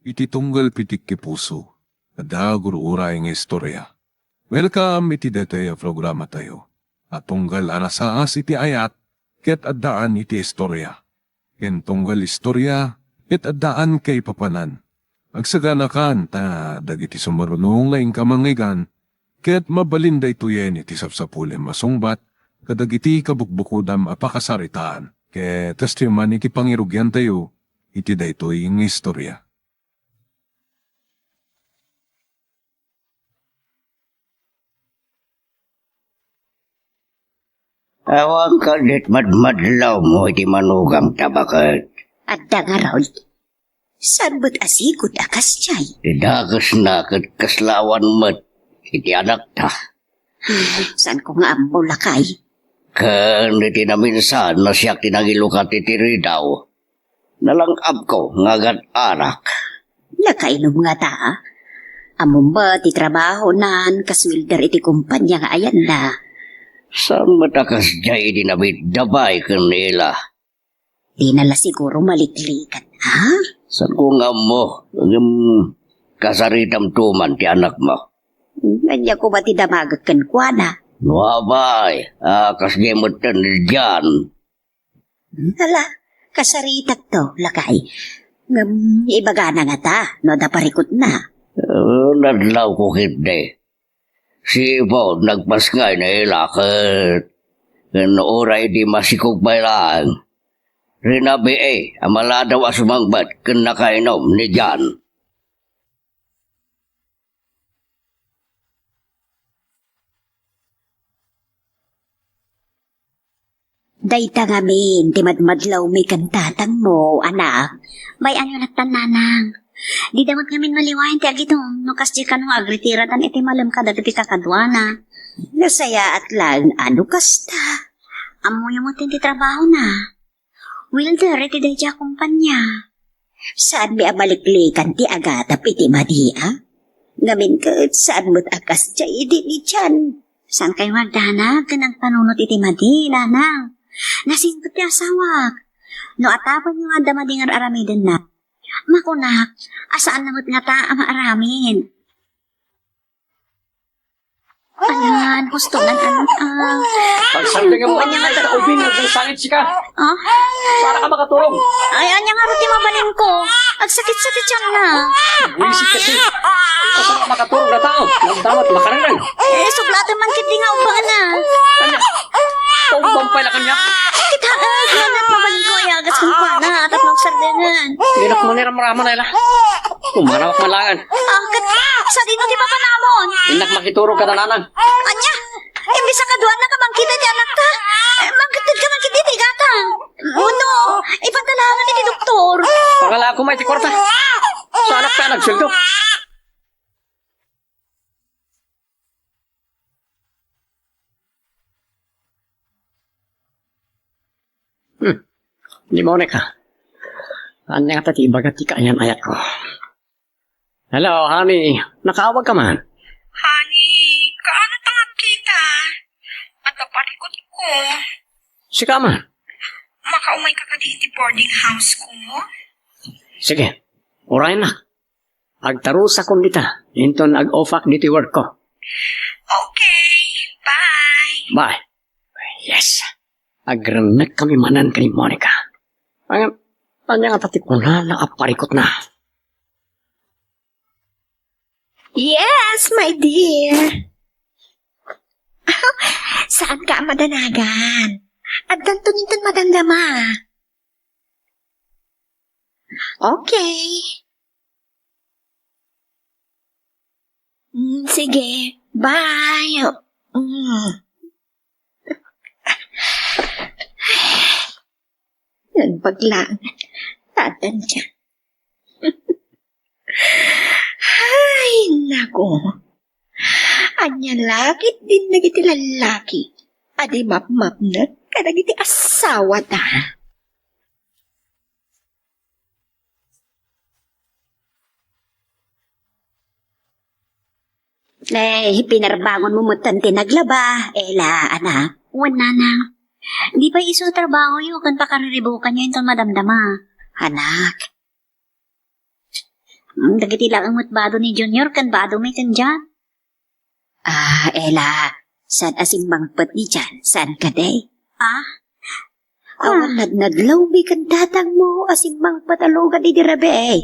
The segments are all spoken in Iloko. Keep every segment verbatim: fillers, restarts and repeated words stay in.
Iti tunggal pitik ti puso, adda gur-uray nga istorya. Welcome iti daytoy a programatayo a tunggal a nasaas iti ayat ket addaan iti istorya. Ken tunggal istorya ket addaan kaipapanan. Agsaganakan ta dagiti sumaruno nga inka mangngegana ket mabalin daytoyen iti sapsapulem a sungbat kadagiti kabukbukodam a pakasaritaan. Ket kastoy man iti pangirugiantayo iti daytoy nga istorya. Awan kadit madmadlawmo iti manugangta, baket. Adda ngarud. Saan met a sigud a kasdiay? Ti dakesna ket kasla awan met iti anakta. Saanko nga ammo, lakay. Ken iti naminsan a siak ti nangilukat iti ridaw, nalang-abko nga agat-anak. Nakainom ngata? Ammom met ti trabahonan kas welder iti kompania nga ayanna. Saan met a kasdiay idi nabitda pay ken ni Ela? Dina la siguro maliklikan, ha? Saanko nga ammo, ngem kasaritamto man ti anakmo. Ania koma ti damagek kenkuana? No apay, a kasdiay metten ni Jan. Ala, kasaritakto, lakay. Ngem ibagana ngata no adda parikutna. Eh, nadlawko ketdi. Sipud nagpasngay ni Ela ket ken uray idi masikog pay laeng, rinabii a maladaw a sumangpet ken nakainom ni Jan. Dayta ngamin ti madmadlawmi ken tatangmo, anak. May-anyo lattan, nanang. Dida met ngamin maliwayan ti agidum no kasdiay kano nga agritiradan iti malem kadagiti kakaduana. Nasayaat laeng a no kasta. Ammoyo met ti trabahona. Welder iti daydiay a kompania. Saanmi a maliklikan ti agatap iti madi, a? Ngamin ket saan met a kasdiay idi ni Jan. Saankayo nga agdanag ken agpanunot iti madi, nanang. Nasingpet ti asawak. No atapenyo nga adda madi nga ar-aramidenna, makunak a saanna met ngata a maaramid. Ayan, husto nan, ano, ah. Pagsardengem mo, ania nga ta ubing, nagsangsangit sika. Ah? Saan ka makaturog? Ay, ania nga ruti mabalinko? Agsakit-sakit siya na. Wisit ka, si. Saan ka makaturog na tao? Nagdawat, makararag. Eh, sublatan man kiti nga umbang na. Ania? Paumbang pay la kaniak? Kita, eh, kaya na, mabalinko, ay agas kung kuana, tapno agsardengan. Dinak mo ni ramraman, ay la. Umanawak man laeng. Ah, ket sadino ti mapanamon? Innak makiturog kada nanang. Ania? Imbes a kaduana ka mangkita ti anakta, eh, mangkedded ka man ketdi ti gatang. Uno, ipadalangan iti doktor. Pangalaak koma iti kuarta. Saanak ta nagsueldo. Hmm. Ni Monica. Ania ngata ti ibaga ti kaayan-ayatko? Hello, honey. Nakaawag ka man? Honey, kaano ta nga agkita? Adda parikutko. Sika man? Makaumay ka kadi iti boarding house ko? Sige. Uray na. Agtarusakon dita, inton ag-offak ditoy work ko. Okay, bye. Bye. Yes. Agrennek kami manen ken ni Monica. Ania, ania ngata ti kunana a parikutna? Yes, my dear. Saanka a madanagan. Addanto inton madamdama. Okay. Mm, sige. Bye. Mm. Nagbaglaan. Tatan siya. Ay, nako. Ania la ketdin dagiti lallaki a di mapmapnek kadagiti asawada. Eh, pinarbangonmo metten ti naglaba, Ela, anak. Wen, nanang. Di pay isu trabahoyo ken pakariribukanyo inton madamdama. Anak. Mm, dagiti laeng met bado ni Junior ken bado mi ken John. Ah, Ella, saan a simmangpet ni John? Saan kadi? Ah? Awan nadnadlaw mi ken tatangmo a simmangpet a lugan idi rabii.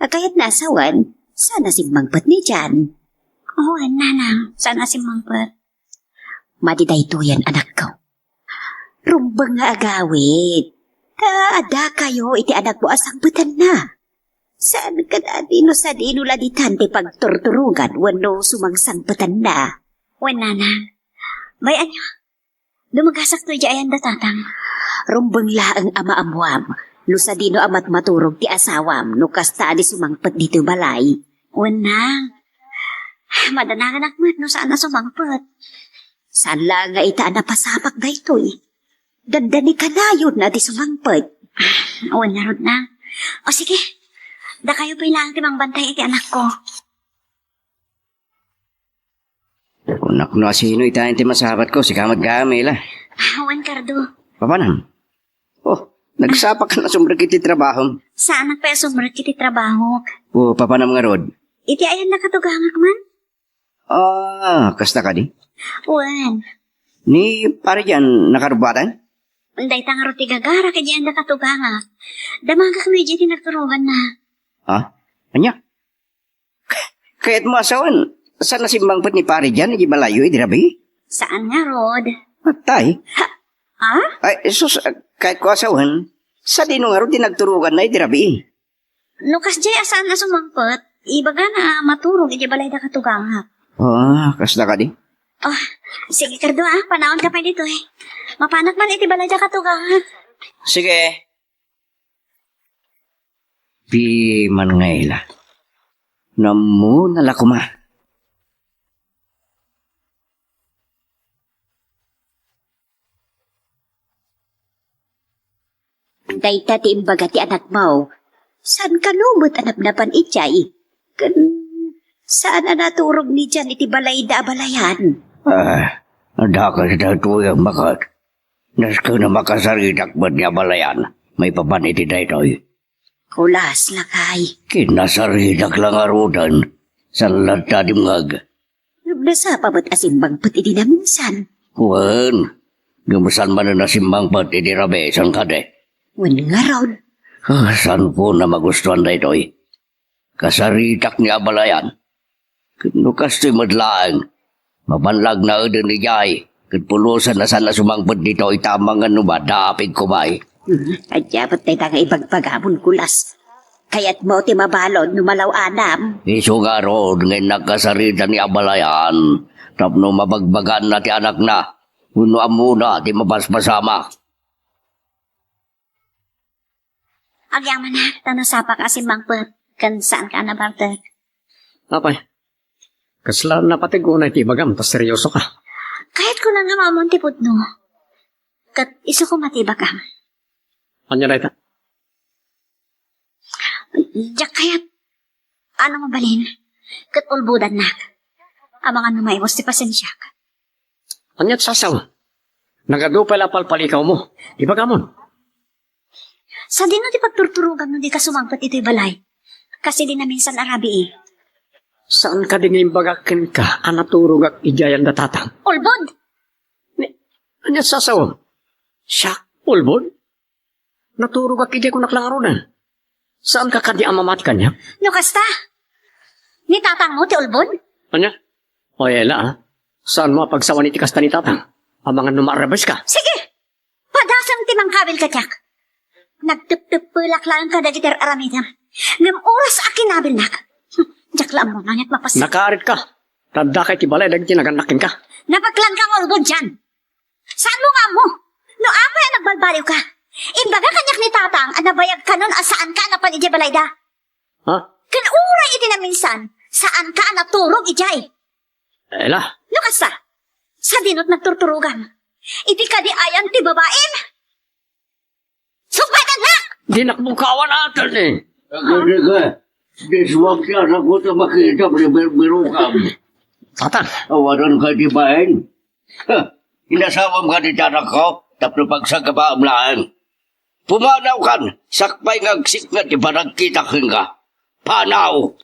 Kayatna a sawen, saan a simmangpet ni John? Oo, Nanang, saan a simmangpet. Madi daytoyen, anakko. Rumbeng nga agawid. Ta addakayo iti anakmo a sangpetanna. Saan kadi no sadino la ditan ti pagturturogan wenno sumangsangpetanna? Wen, Nanang. Bay, ania? Dumagasakto idiay ayan da Tatang. Rumbeng laeng a maammuam no sadino a matmaturog ti asawam no kasta a di sumangpet ditoy balay. Wen, Nang. Madanaganak met no saan a sumangpet. Saan laeng nga ita a napasamak daytoy. Dandani kanayon a di sumangpet. Wen ngarud, Nang. O sige, dakayo pay laeng ti mangbantay iti anakko. Kunak no asino itayen ti masabatko, sika met gayam, Ella. Ah, wen, Cardo. Papanam? Oh, nagsapakan a sumrek iti trabahom. Saanak pay a sumrek iti trabahok. Oh, papanam ngarud? Iti ayan nakatugangak man? Ah, kasta kadi? Wen. Ni Pare John nakarubatan? Dayta ngarud ti gagarak iti ayan nakatugangak. Damagak no idiay ti nagturoganna. Ha? Ania? Kayatmo a sawen, saan a simmangpet ni Pare John iti balayyo idi rabii? Saan ngarud. Atay. Ha? Ay, sus, kayatko a sawen, sadino ngarud ti nagturoganna idi rabii? No kasdiay a saan a sumangpet, ibagana a maturog iti balay da katugangak. Ah, kasta kadi? Oh, sige, Cardo, ah, panawanka pay ditoy. Mapanak man iti balay da katugangak. Sige. Piman nga ila. Nammuna la koma. Dayta ti imbaga ti anakmo. Saan kano met a napnapan idiay? Ken saan a naturog ni John iti balayda a balayan? Ah, dakes daytoy a makat. Nasken a makasaritak met ni abalayan maipapan iti daytoy. Kulas, lakay. Kinasaritak la ngaruden, saan latta a dimngeg. Ngem nasapa met a simmangpet idi naminsan. Wen, ngem saan manen a simmangpet idi rabii, saan kadi? Wen ngarud. Ah, saanko a magustuan daytoy. Kasaritak ni abalayan. Ken no kastoy met laeng, mapan la agnaeden idiay, ket pulosen a saan a sumangpet ditoy ta amangan no madapig koma. Hmm, ania met dayta nga ibagbagamon, Kulas? Kayatmo ti mabalud no malaw-anam? Isu ngarud nga innak kasarita ni abalayan tapno mabagbagaanna ti anakna wenno ammona ti mapaspasamak. Agyamanak, ta nasapak a simmangpet, ken saanka a nabartek. Apay, kasla napateg unay ti ibagam, ta seryoso ka. Kayatko la nga maammoan ti pudno. Ket isu koma ti ibagam. Ania dayta? Diak kayat a mabalin, ket ulbodannak. Amangan no maibus ti pasensiak. Ania ti sasaw? Nagadu pay la a palpalikawmo. Ibagamon. Sadino ti pagturturogam no dika sumangpet itoy balay? Kas idi naminsan a rabii. Saan kadi nga imbagak kenka a naturogak idiay ayan da Tatang? Ulbod! Ni, ania ti sasaw? Siak, ulbod? Naturogak idiay kunak la ngaruden. Saanka kadi a mamati kaniak? No kasta, ni Tatangmo ti ulbod? Ania? Oy, Ella, ah. Saanmo a pagsawan iti kasta ni Tatang? Amangan no maarabes ka. Sige! Padasem ti mangkabil kaniak. Nagtepteppelak laeng kadagiti ar-aramidem. Ngem oras a kinabilnak, hmm, diak la ammo no aniat mapasamak. Nakaarit ka. Ta addaka iti balay dagiti nagannak kenka. Napeklanka nga ulbod dian. Saanmo nga ammo? No apay a nagbalbaliwka, imbaga kaniak ni Tatang a nabayag kanon a saanka a napan idiay balayda. Ha? Ken uray iti naminsan, saanka a naturog idiay. Ella. No kasta, sadino ti nagturturogam? Iti kadi ayan ti babaim? Sumpatennak! Dinak bukawan, Ate, ni. Agdagdagdagdagdagdag ti anakmo ta makita ti birbirokam. Tatang. Awanan kadi bain. Ha, inasawam kadi ti anakko, tapno pagsagabaam laeng. Pumanawkan, sakbay nga agsiknget ti panagkitak kenka. panaw.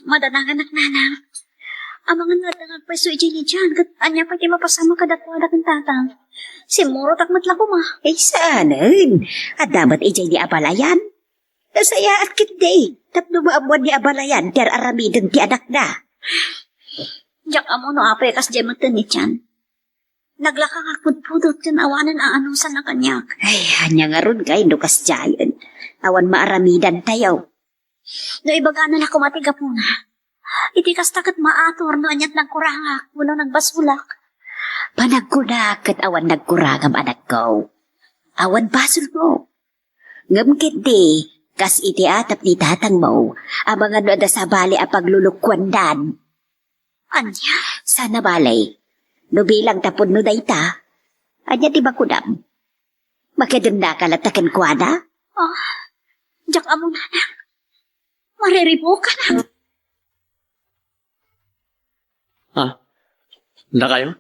Madanaganak, nanang. Amangan nga adda nga agpayso idiay ni Jan, ket ania pay ti mapasamak kadakuada ken tatang? Simmurotak met la koma. Ay, saanen. Adda met idiay ni abalayan. Nasayaat ketdi tapno maammuan ni abalayan ti ar-aramiden ti anakna. Diak ammo no apay a kasdiay metten ni Jan. Naglaka nga agpudpudot ken awanen aanusanna kaniak. Ay, ania ngarud ngay no kasdiayen? Awan maaramidantayo. No ibagana la koma ti gapuna, iti kasta ket maator no aniat nagkurangak wenno nagbasolak. Panagkunak ket awan nagkurangam, anakko. Awan basolmo. Ngem ketdi, kas iti atap ni tatangmo, amangan no adda sabali a paglulukuandan. Ania? Saan a bale. No bilang ta pudno dayta, ania ti bakodam? Makidennaka latta kenkuana? Ah, diak ammo, nanang. Mariribukanak. Ah, dakayo?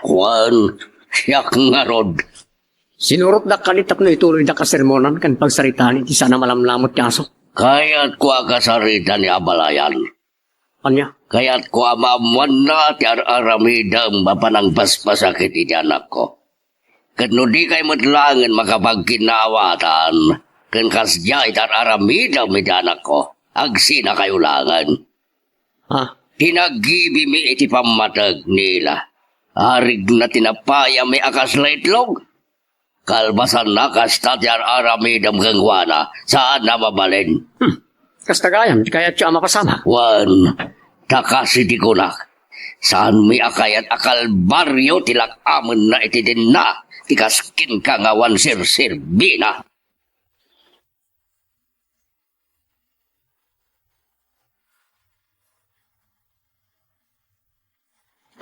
Wen, siak ngarud. Sinurotdak kadi tapno ituloydak a sermonan ken pagsaritaan iti saan a malamlamut ti aso. Kayatko a kasarita ni abalayan. Ania? Kayatko a maammuanna ti ar-aramidem a panangbasbasakit iti anakko. Ket no dikay met laengen makapagkinnaawatan ken kasdiay ti ar-aramidem iti anakko, agsinakayo laengen. Ah. Ti naggibimi iti pammateg ni Ila, arigna ti napayami a kasla itlog. Kalpasanna, kasta ti ar-aramidem kenkuana, saan a mabalin. Hmm. Kasta gayam ti kayatyo a mapasamak. Wen, ta kas iti kunak, saanmi a kayat a kalbario ti lak-amenna iti dinna, ti kas kenka nga awan serserbina.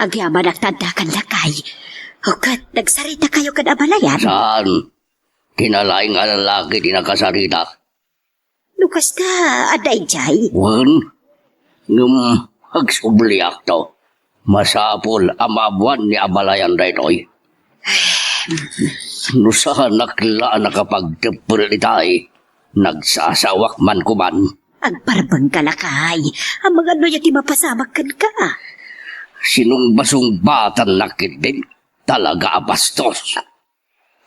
Agyamanak ta addakan, lakay. O ket, nagsaritakayo ken abalayan? Saan? Ti nalaing a lalaki ti nakasaritak. No kasta, adda idiay? Wen, ngem agsubliakto. Masapul a maammuan ni abalayan daytoy. No saanak la a nakapagteppel itay, nagsasawak man koman. Agbarbengka, lakay. Amangan no aya ti mapasamak kenka. Sinungbasungbatan nakit din. Talaga a bastos.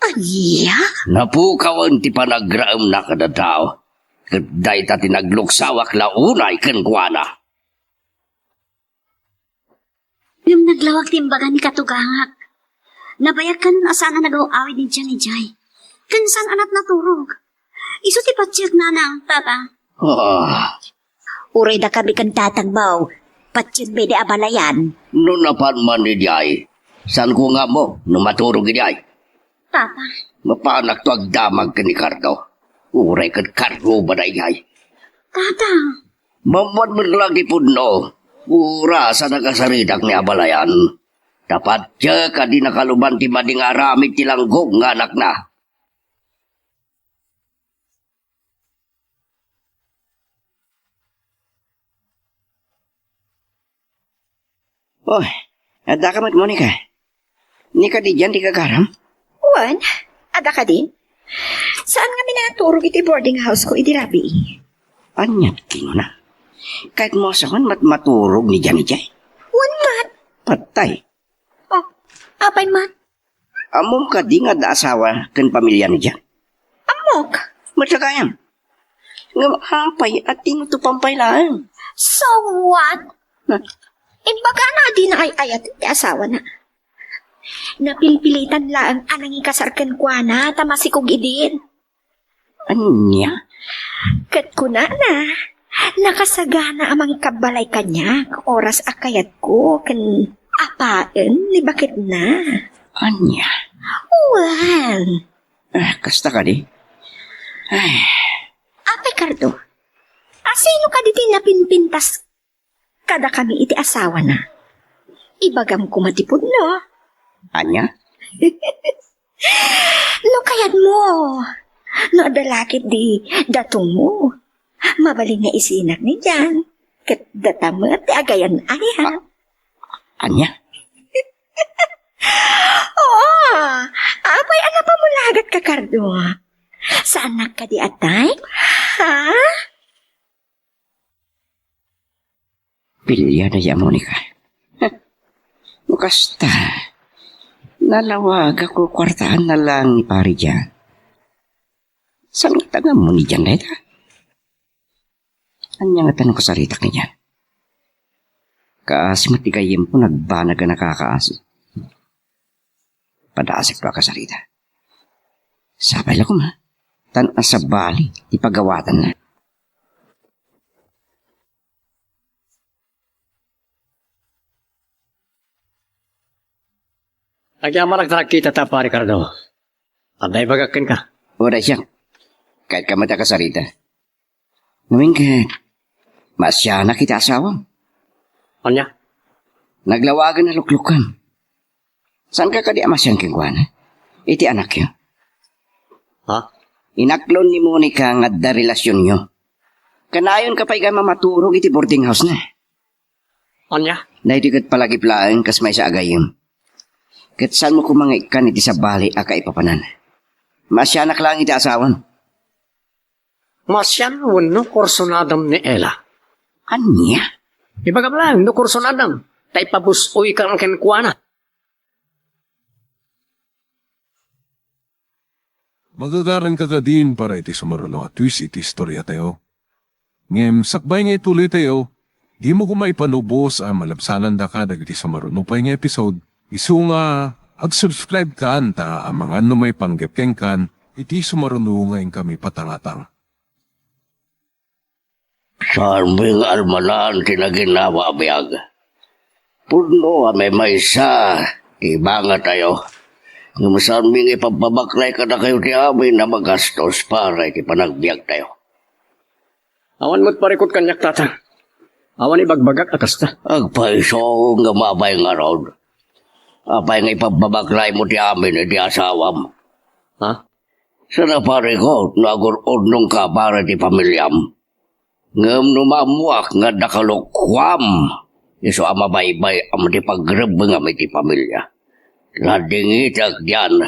Ania? Napukawen ti panagraemna kada tao. Ket dayta ti nagluksawak la unay kenkuana. Ngem naglawag ti imbaga ni katugangak. Nabayag kanon a saan a nagaw-awid ni Jan idiay. Ken saan a nat-, naturog. Isu ti patiek, nanang, tata. Ah. Uray dakami ken tatangmo, patienmi ni abalayan. No napan man idiay, saanko nga ammo no maturog idiay. Tata. Mapanakto agdamag ken ni Carlo. Uray ket Carlo ba daydiay? Tata. Maammuan met la ti pudno. Oras a nakasaritak ni abalayan. Ta patiek a di nakaluban ti madi nga aramid ti langgong nga anakna. Oy, adda ka met, Monica? Ni kadi dian ti gagaram? Wen, adda kadi? Saan ngamin a naturog iti boarding house ko idi rabii. Aniat kinuna? Kayatmo a saan met maturog ni dian idiay? Wen met. Patay. Oh, apay man? Ammom kadi nga adda asawa ken pamilya ni Jan? Ammok. Met la gayam. Ngem apay a tinutupam pay laeng? So what? Huh? Imbagana a dina ay-ayat ti asawana. Napilpilitan laeng a nangikasar kenkuana ta masikog idin. Ania? Ket kunana, nakasagana a mangikabbalay kaniak oras a kayatko ken apaen ni baketna. Ania? Wen. Ah, kasta kadi? Ay. Apay Carlo, asino kadi ti napinpintas kadakami iti asawana? Ibagam koma ti pudno. Ania? No kayatmo, no adda la ketdi datongmo, mabalin nga isinak ni Jan, ket data met ti agayan-ayat. A-, ania? Takardo, saannak kadi a type? Ha? Pilian a ya, Monica. No kasta, nalawag a kukuartaanna lang ni pare Jan. Saan nga taga mo ni Jan dayta? Ania nga tanong kasaritak ni Jan? Kaasi met ti gayyemko, nagbanag a nakakaasi. Padasek to a kasarita. Sapay la koma, tan asabali ti pagawatanna. Agyamanak ta nagkita ta, Pare Cardo. Adda ibagak kenka. Uray siak. Kayat ka met a kasarita. Ngamin ket, maasianak iti asawam. Ania? Naglawagen a luklukam. Saan ka kadi a maasian kenkuana? Iti anakyo. Ha? Inaklon ni Monica nga adda relasionyo. Kanayon ka pay nga mamaturog iti boarding house na. Ania? Daytoy ket palagip laeng kas maysa a gayyem. Ket saanmo koma nga ikkan iti sabali a kaipapanan. Maasianak laeng iti asawam. Maasian wenno kursunadam ni Ella? Ania? Ibagam laeng no kursunadam, ta ipabus-oyka kenkuana. Magagaranka kadin para iti sumaruno a twist iti istoriatayo. Ngem sakbay nga ituloytayo, dimo koma ipanubos a malabsanandaka dagiti sumaruno pay nga episode, isu nga ag-subscribe kan ta amangan no maipanggep kenkan iti sumaruno nga inkami patangatang. Saanmi nga almanan ti naginnawa a biag. Pudno a maymaysa ti ibangatayo. Ngem saanmi nga ipagpabaklay kadakayo ti amin a magastos para iti panagbiagtayo. Awan met parikut kaniak, Tatang. Awan ibagbagak a kasta. Agpayso nga mabay ngarud. Apay nga ipagpabaklaymo ti amin iti asawam? Ha? Saan a parikut no agur-udnongka para iti pamiliam. Ngem no maammoak nga adda kalokuam, isu a mabaybay-am ti pagrebbengam iti pamilia. Nadingitek dian.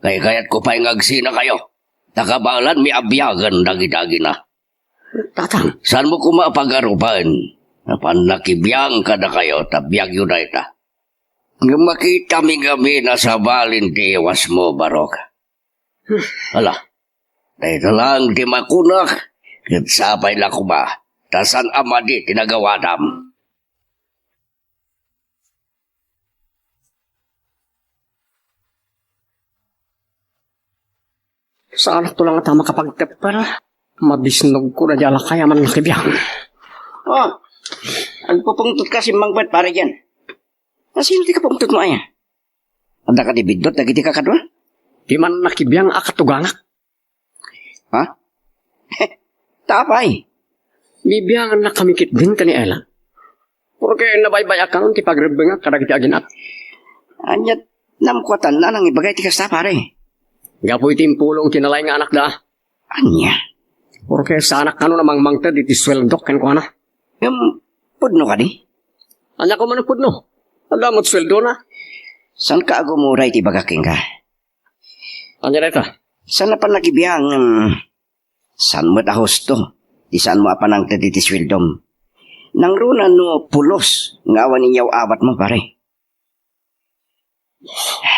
Kaykayatko pay nga agsinakayo, ta kabaelanmi a biagen dagiti agina. Tatang. Saanmo koma a pagarupen a pannakibiang kadakayo ta biagyo dayta. Ngem makitami ngamin a sabalin ti iwasmo, Barok. Ala, dayta laeng ti makunak, ket sapay la koma, ta saan a madi ti nagawatam. Saanakto la ngata a makapagteppel. Mabisnogko daydi a lakay a mannakibiang. Oh, agpupungtotka simmangpet, pare Jan. Asino ti kapungtotmo aya? Adda kadi biddut dagiti kakadua? Ti mannakibiang a katugangak. Ha? Ta apay? Bibiangannakami ketdin ken ni Ella. Porke nabaybay-akan ti pagrebbengak kadagiti aginak. Ania ti naammoatanna a nangibagay ti kasta, pare? Gapu iti impulong ti nalaing nga anakda. Ania? Porke saanak kano a mangmangted iti sueldok kenkuana. Ngem, pudno kadi? Ania koma no pudno? Adda met sueldona. Saanka a gumura iti ibagak kenka? Ania dayta? Saan a pannakibiang, em, saan met a husto ti saanmo a panangted iti sueldom. Nangruna no pulos nga awan inyaw-awatmo, pare.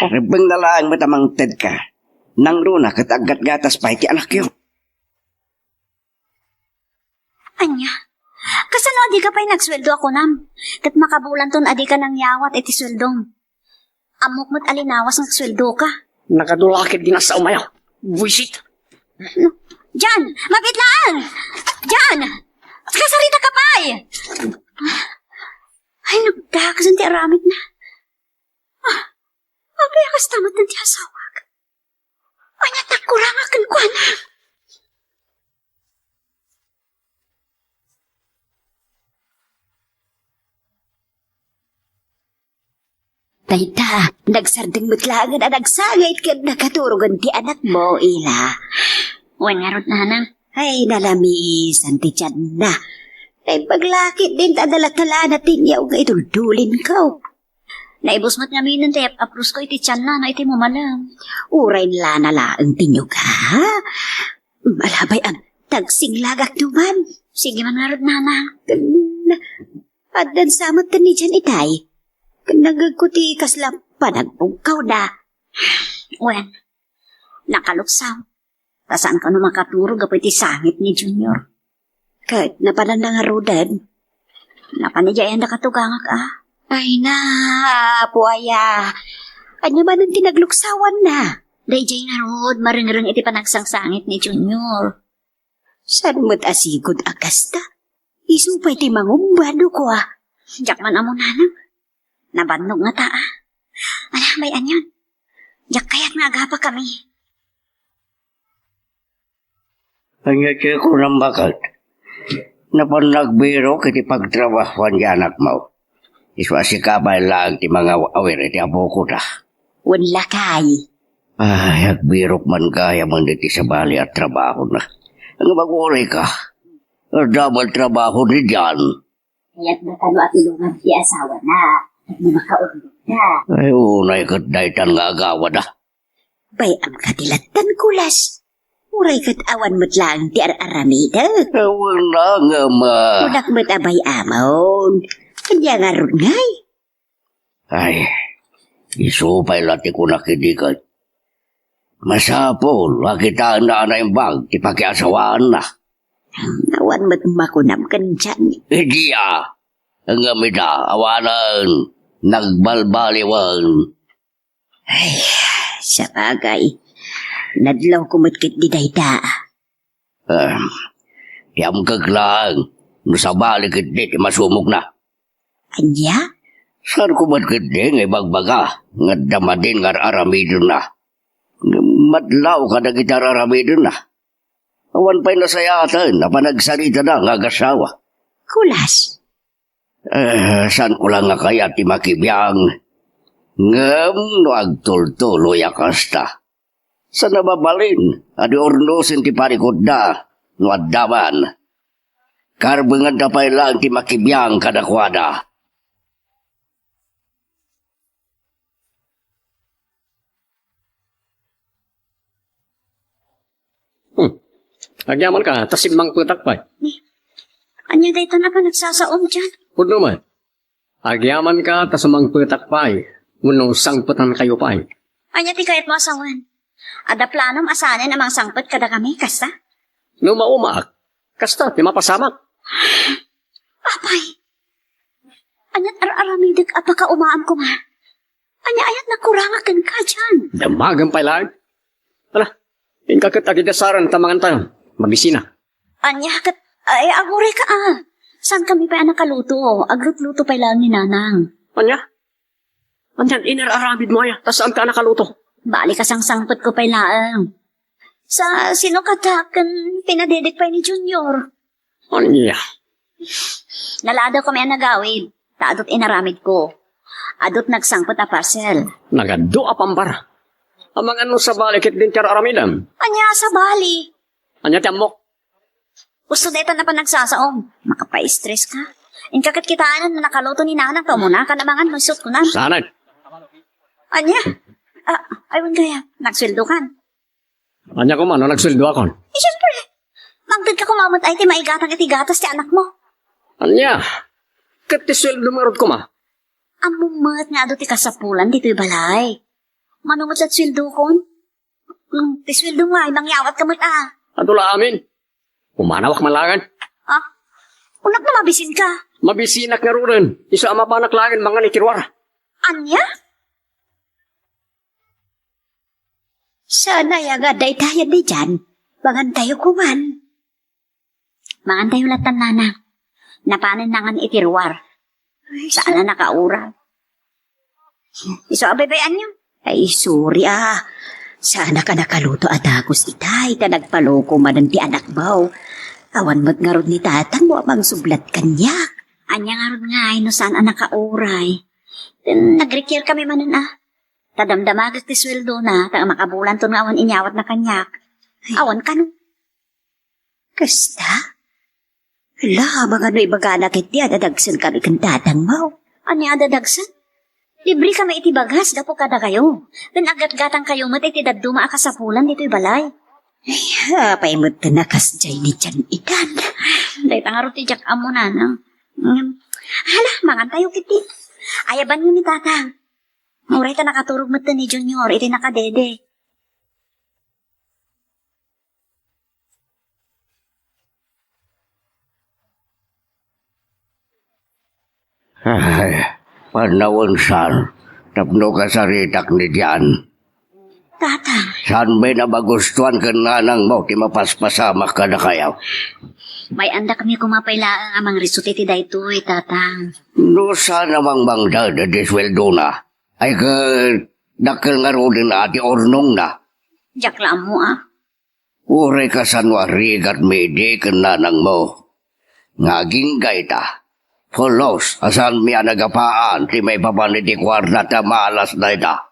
Rebbengna laeng met a mangtedka. Nangruna ket aggatgatas pay ti anakyo. Ania? Kasano a dika pay nagsueldo a kunam? Ket makabulanton a dika nangyawat iti sueldom. Ammok met a linawas nga agsueldoka. Nakadulakid din a saomayo. Buisit. Jan! Mabit laeng! Jan! Kasarita ka pay! Ay, nagdakasan ti aramidna. Ah, apay a kasta met ti asawak? Ania ti agkurangak kenkuana? Dayta, nagsardeng met laengen a nagsangit ken nakaturogen ti anakmo, Ella. Wen ngarud, nanang. Ay, nalamisan ti tianna. Naimbag la ketdin ta adda la talana ti inyaw nga iduldulinko. Naibus met ngamin ti ap-aprosko iti tianna no iti mumalem. Uray lana laeng ti nyuga. Alabay, ag-, tagsinglaga man. Sige man ngarud, Nana. Ken, addan sa met ken ni Jan itay. Ken nagagko ti kasla panagbugkawda. Wen, nakaluksaw. Ta saan kano makaturo gapu iti sangit ni Junior. Ket napananna ngaruden. Napan idiay anda katugangak, a? Ay na, apo aya. Ania manen ti nagluksawanna? Daydiay ngarud, marengreng iti panagsangsangit ni Junior. Saan met a sigud a kasta? Isu pay ti mangumba no kua. Diak man ammo, Nanang. Nabannog ngata, a. Ala, bay-anyon. Diak kayat nga agapa kami. Ania ti kunam, baket? Napan nagbirok iti pagtrabahoan ti anakmo. Isu a sika pay laeng ti mangaw-awir iti apoko da. Wen lakay. Ay, agbirok man gayam iti sabali a trabahona. Nga magurayka. Adda met trabaho ni Jan. Kayatna kano a tulongan ti asawana tapno makaurlogda. Ay, unay ket daytan nga agawada. Bay-am ka ti lattan, Kulas. Uray ket awan met laeng ti ar-aramidek. Awan na nga ma- Kunak met a bay-amon. Ania ngarud ngay? Ay, isu pay la ti kunak idi ket masapul a kitaenna a naimbag ti pakiasawaanna. Awan met makunam ken Jan. Idi a, ngem ita, awanen, nagbalbaliwen. Ay, sabagay, nadlawko met ketdi dayta. Em, ti amkek laeng no sabali ketdi ti masumogna. Ania? Saanko met ketdi nga ibagbaga nga adda madin nga ar-aramidenna. Ngem madlaw kadagiti ar-aramidenna. Awan pay nasayaten a panagsaritada nga agasawa. Kulas. Eh, saanko la nga kayat ti makibiang. Ngem no agtultuloy a kasta, saan a mabalin a di urnosen ti parikutda no adda man. Karbenganda pay laeng ti makibiang kadakuada. Hmm. Agyamanka, ta simmangpetak pay. Ni, ania daytan a panagsasaom diay? Pudno man. Agyamanka, ta sumangpetak pay. Wenno sangpetankayo pay. Ania ti kayatmo a sawen? Adda planom a saanen a mangsangpet kadakami, kasta? No maumaak, kasta ti mapasamak. Apay, aniat ar-aramidek a pakaumaam koma? Ania aya ti nakurangak kenka diay? Damagem pay laeng. Ala, inka ket agidasaran ta mangantayo. Mabisina. Ania ket, ay, agurayka, a. Saankami pay a nakaluto. Aglutluto pay laeng ni Nanang. Ania? Ania ti inar-aramidmo aya, ta saanka a nakaluto? Bali, kasangsangpetko pay laeng. Sa sino kata ken pinadedek pay ni Junior? Ania? Naladaw kami a nagawid, ta adut inaramidko. Adut nagsangpet a parcel. Nagadu a pambara. Amangan no sabali ketdin ti ar-aramidem. Ania a sabali? Ania ti ammok? Gusto dayta a panagsasaom. Makapaistres ka. Inka ket kitaen a nakaluto ni Nanang ta umuna ka namangan mo isut kunan. Saanen? Ania? Ah, ay, wen gayam. Nagsueldo kan. Ania koma no nagsueldo akon? Eh, siyempre. Mangted ka koma met ay ti maigatang iti gatas ti anakmo. Ania? Ket ti sueldo ngarud koma? Ammom met nga adu ti kasapulan ditoy balay. Mano met la ti sueldokon? Hmm, ti sueldom ngay, mangyawat ka met, a. Adu la amin. Pumanawak man laeng. Ah? Kunak no mabisin ka. Mabisinak ngaruden. Isu a mapanak laeng mangan iti ruar. Ania? Saan aya nga daytayen diay? Mangantayo koman. Mangantayo lattan, Nanang. Napanen nangan iti ruar. Ay, saan a nakauray. Isu a bay-ayanyo. Ay, sorry, a. Saanak a nakaluto a dagus itay, ta nagpaloko manen ti anakmo. Awan met ngarud ni tatangmo a mangsublat kaniak. Ania ngarud ngay no saan a nakauray? Ken nagrikier kami manen, a. Ta damdamagek ti sueldona, ta makabulanton nga awan inyawatna kaniak. Ay. Awan kano. Kasta? Ala, amangan no ibagana ketdi a dadagsen kami ken tatangmo. Ania a dadagsen? Libre kami iti bagas gapu kadakayo. Ken aggatgatangkayo met iti dadduma a kasapulan ditoy balay. Ay, apay met ta nakasdiay ni Jan itan? Dayta ngarud ti diak ammo, nanang. Mm. Hala, mangantayo ketdi. Ayabanyo ni Tatang. Uray ta nakaturog met ni Junior iti nakadede. Ay, panawen saan, tapno kasaritak ni Jan. Tatang. Saan met a magustuan ken nanangmo ti mapaspasamak kadakayo? May-andakami koma pay laeng a mangrisut iti daytoy, Tatang. No saan a mangmangdad iti sueldona, ay ket dakkel ngaruden a ti urnongna. Diak la ammo, a. Uray kasano a rigatmi idi ken nanangmo. Nga agingga ita, pulos a saanmi a nagapaan ti maipapan iti kuarta ta malas dayta.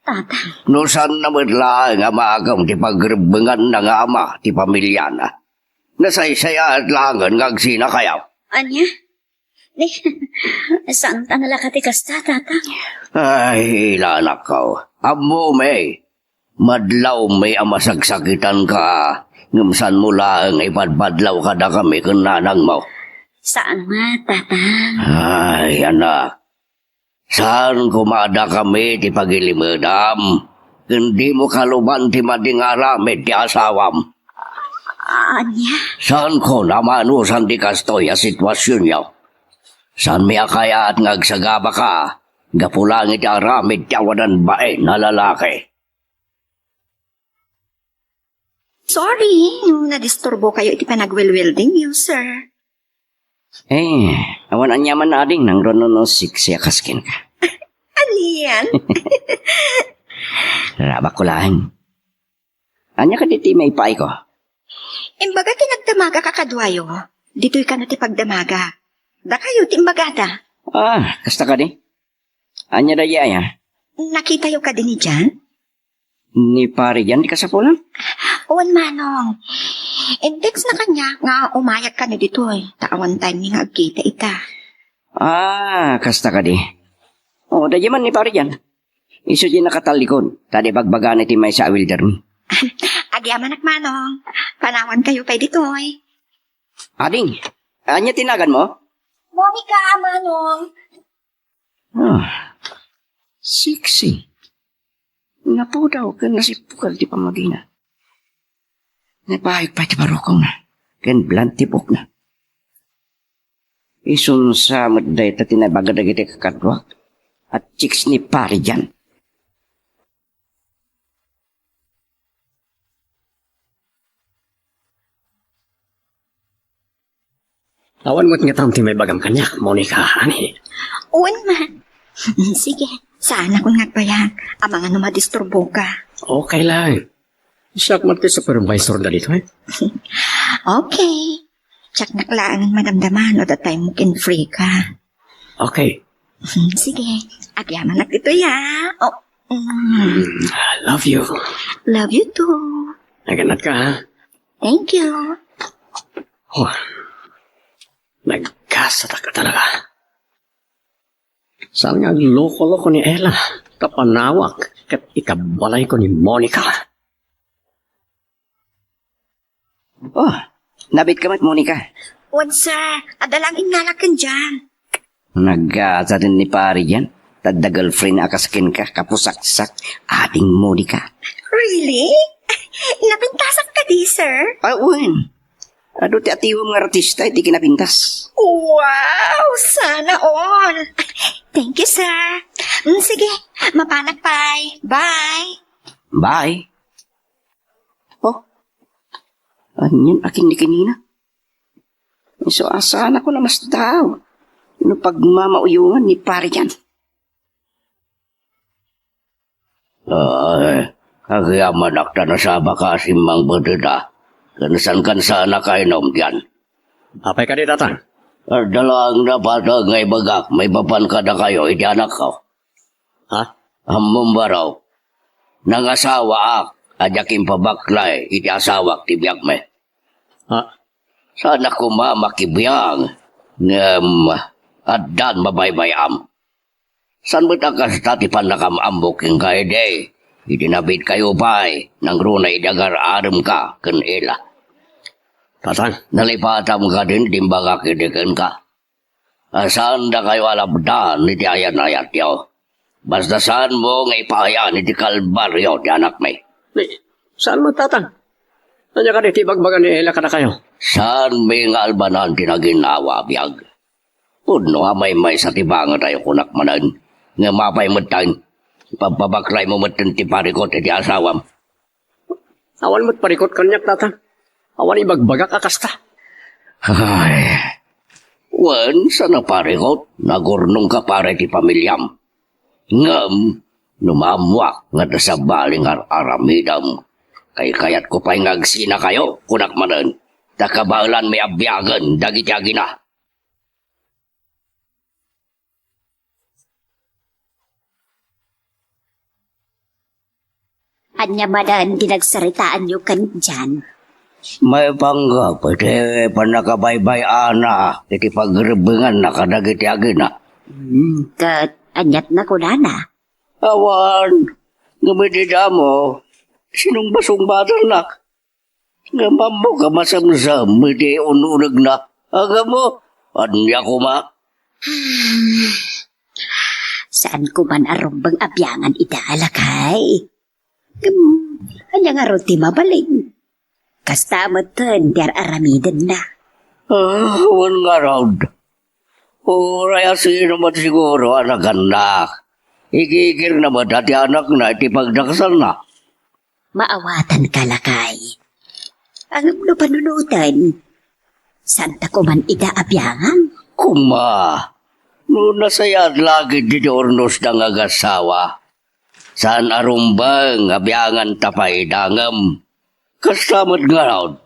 Tatang. No saanna met laeng a maakem ti pagrebbenganna nga ama ti pamiliana, nasaysayaat laengen nga agsinakayo. Ania? Ni, saan ta nalaka ti kasta, Tatang? Ay, ila, anakko. Ammomi, madlawmi a masaksakitanka, ngem saanmo laeng ipadpadlaw kadakami ken nanangmo. Saan met, Tatang? Ay, anak. Saan koma a dakami ti pagilimedam, ken dimo kaluban ti madi nga aramid ti asawam. Ania? Saanko a maanusan ti kastoy a situasionyo. Saanmi a kayat nga agsagabaka gapu laeng iti aramid ti awanan bain a lalaki. Sorry, no nadisturbokayo iti panagwelweldingyo, sir. Eh, awan aniaman, ading, nangruno no siksi a kas kenka. Anian? Rabakko laeng. Ania kadi ti maipaayko? Imbaga ti nagdamagaka kaduayo. Ditoy kano ti pagdamaga. Dakayo ti imbagada. Ah, kasta kadi? Ania daydi aya? Nakitayo kadi ni Jan? Ni Pari Jan ti kasapulan? Wen, manong. In-text na kaniak nga umayag kano ditoy, ta awan time nga agkita ita. Ah, kasta kadi. O, daydi man ni Pari Jan. Isu ti nakatallikod, ta di bagbagana iti maysa a welder mi. Agyamanak, manong. Panawankayo pay ditoy. Ading, ania ti naganmo? Monica, manong. Ah, siksi. Napudaw ken nasippukel ti pamagina. Napaayek pay ti barukongna ken blunt ti buokna. Isunsa met dayta ti naibaga dagiti kakaduak a chicks ni Pari Jan. Awan met ngata ti maibagam kaniak, Monica, ani? Wen man. Sige, saanakon nga agbayag. Amangan no madisturboka. Okay lang. Siak met ti supervisor da ditoy. Okay. Check nak laeng madamdama no adda time mo ken free ka. Okay. Hmm, sige. Agyamanak ditoy, ha? Oh. Mm. Mm, I love you. Love you too. Naganat ka, ha? Thank you. Oh. Nagkasata ka talaga. Saan nga agloko-loko ni Ella, ta panawak ket ikabalayko ni Monica. Oh, nabit ka met, Monica? Wen, sir. Adda lang innalak ken Jan. Nagkasat ni Pari Jan, ta adda girlfriend a kas kenka, kapusaksak, ading Monica. Really? Napintasak kadi, sir? Ah, wen. Adu ti atiwem nga artista iti kinapintas. Wow! Sana all! Thank you, sir. Mm, sige, mapanak pay. Bye! Bye! Oh, anian a kinnikinina? Isu a saanakon a masdaw no pagmamauyongan ni Pari Jan. Ay, agyamanak ta nasabaka a simmangpet ita. Ken saan kan saan a kainom dian. Apay kadi, Tatang? Adda laeng napateg nga ibagak maipapan kadakayo iti anakko. Ha? Ammom, baro, nangasawaak a diak impabaklay iti asawak ti biagmi. Ha? Saanak koma makibiang, ngem addan mabaybay-am. Saan met a kasta ti pannakam-ammok kenka idi? Idi nabitkayo pay, nangruna idi agar-aremka ken Ela. Tatang. Nalipatam kadin ti imbagak idi kenka. A, saan dakayo a lapdan iti ayan-ayatyo. Basta saanmo nga ipaayan iti kalbario ti anakmi. Ni, saan met, Tatang? Ania kadi ti ibagbaga ni Ela kadakayo? Saanmi nga albanan ti naginawa a biag. Pudno a maymaysa ti bangetayo, kunak manen. Ngem apay metten, ipabpabaklaymo metten ti parikut iti asawam. Awan met parikut kaniak, Tatang. Awan ibagbagak a kasta. Ay, wen, saan a parikut, nagurnongka para iti pamiliam. Ngem, no maammoak nga adda sabali nga ar-aramidem, kaykayatko pay nga agsinakayo, kunak manen, ta kabaelanmi a biagen dagiti agina. Ania manen ti nagsaritaanyo ken Jan? Maipanggep iti pannakabaybay-ana iti pagrebbenganna kadagiti agina. Hmm, ket aniat nakunana? Awan, ngem idi damo, sinungbasungbatannak. Ngem ammok a masemsem iti un-unegna. Agamo, ania koma? Saan koman a rumbeng a biangan ida, lakay. Ngem, ania ngarud ti mabalin? Kasta metten ti ar-aramidenna. Ah, wen ngarud. Uray asino met siguro a nagannak. Igigirna met a ti anakna iti pagdaksanna. Maawatanka, lakay. Ngem no panunoten, saanta koman ida a biangan? Koma, no nasayaat la ketdi ti urnosda nga agassawa, saan a rumbeng a bianganta pay ida ngem kasta met ngarud.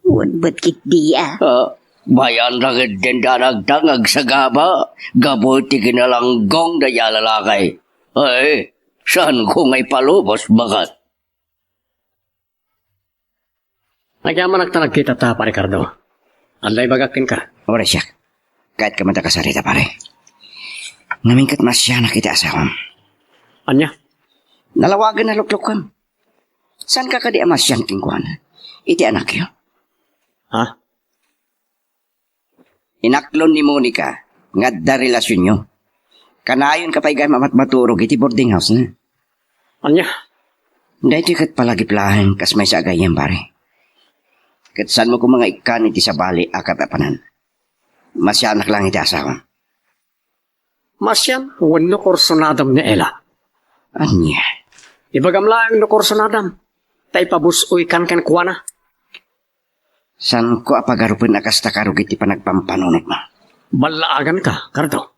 Wen met ketdi a. Ah, mayanra ketdin ti anakta nga agsagaba gapu iti kinalanggong dayta a lalaki. Ay, saanko nga ipalubos, baket. Agyamanak ta nagkitata, Pare Cardo. Adda ibagak kenka. Uray siak. Kayatko met a kasarita, pare. Ngamin ket masianak iti asawam. Ania? Nalawagen a luklukkam. Saanka kadi a masian kenkuana iti anakyo? Ha? Inaklon ni Monica nga adda relasionyo. Kanayonka pay gayam a matmaturog iti boarding house-na. Ania? Daytoy ket palagip laeng kas maysa a gayyem, pare. Ket saanmo koma nga ikkan iti sabali a katapanan. Masianak laeng iti asawam. Masian wenno kursunadam ni Ela? Ania? Ibagam laeng no kursunadam, ta ipabus-oykan kenkuana. Saanko a pagarupen a kasta karugit ti panagpampanunotmo. Ballaaganka, Cardo.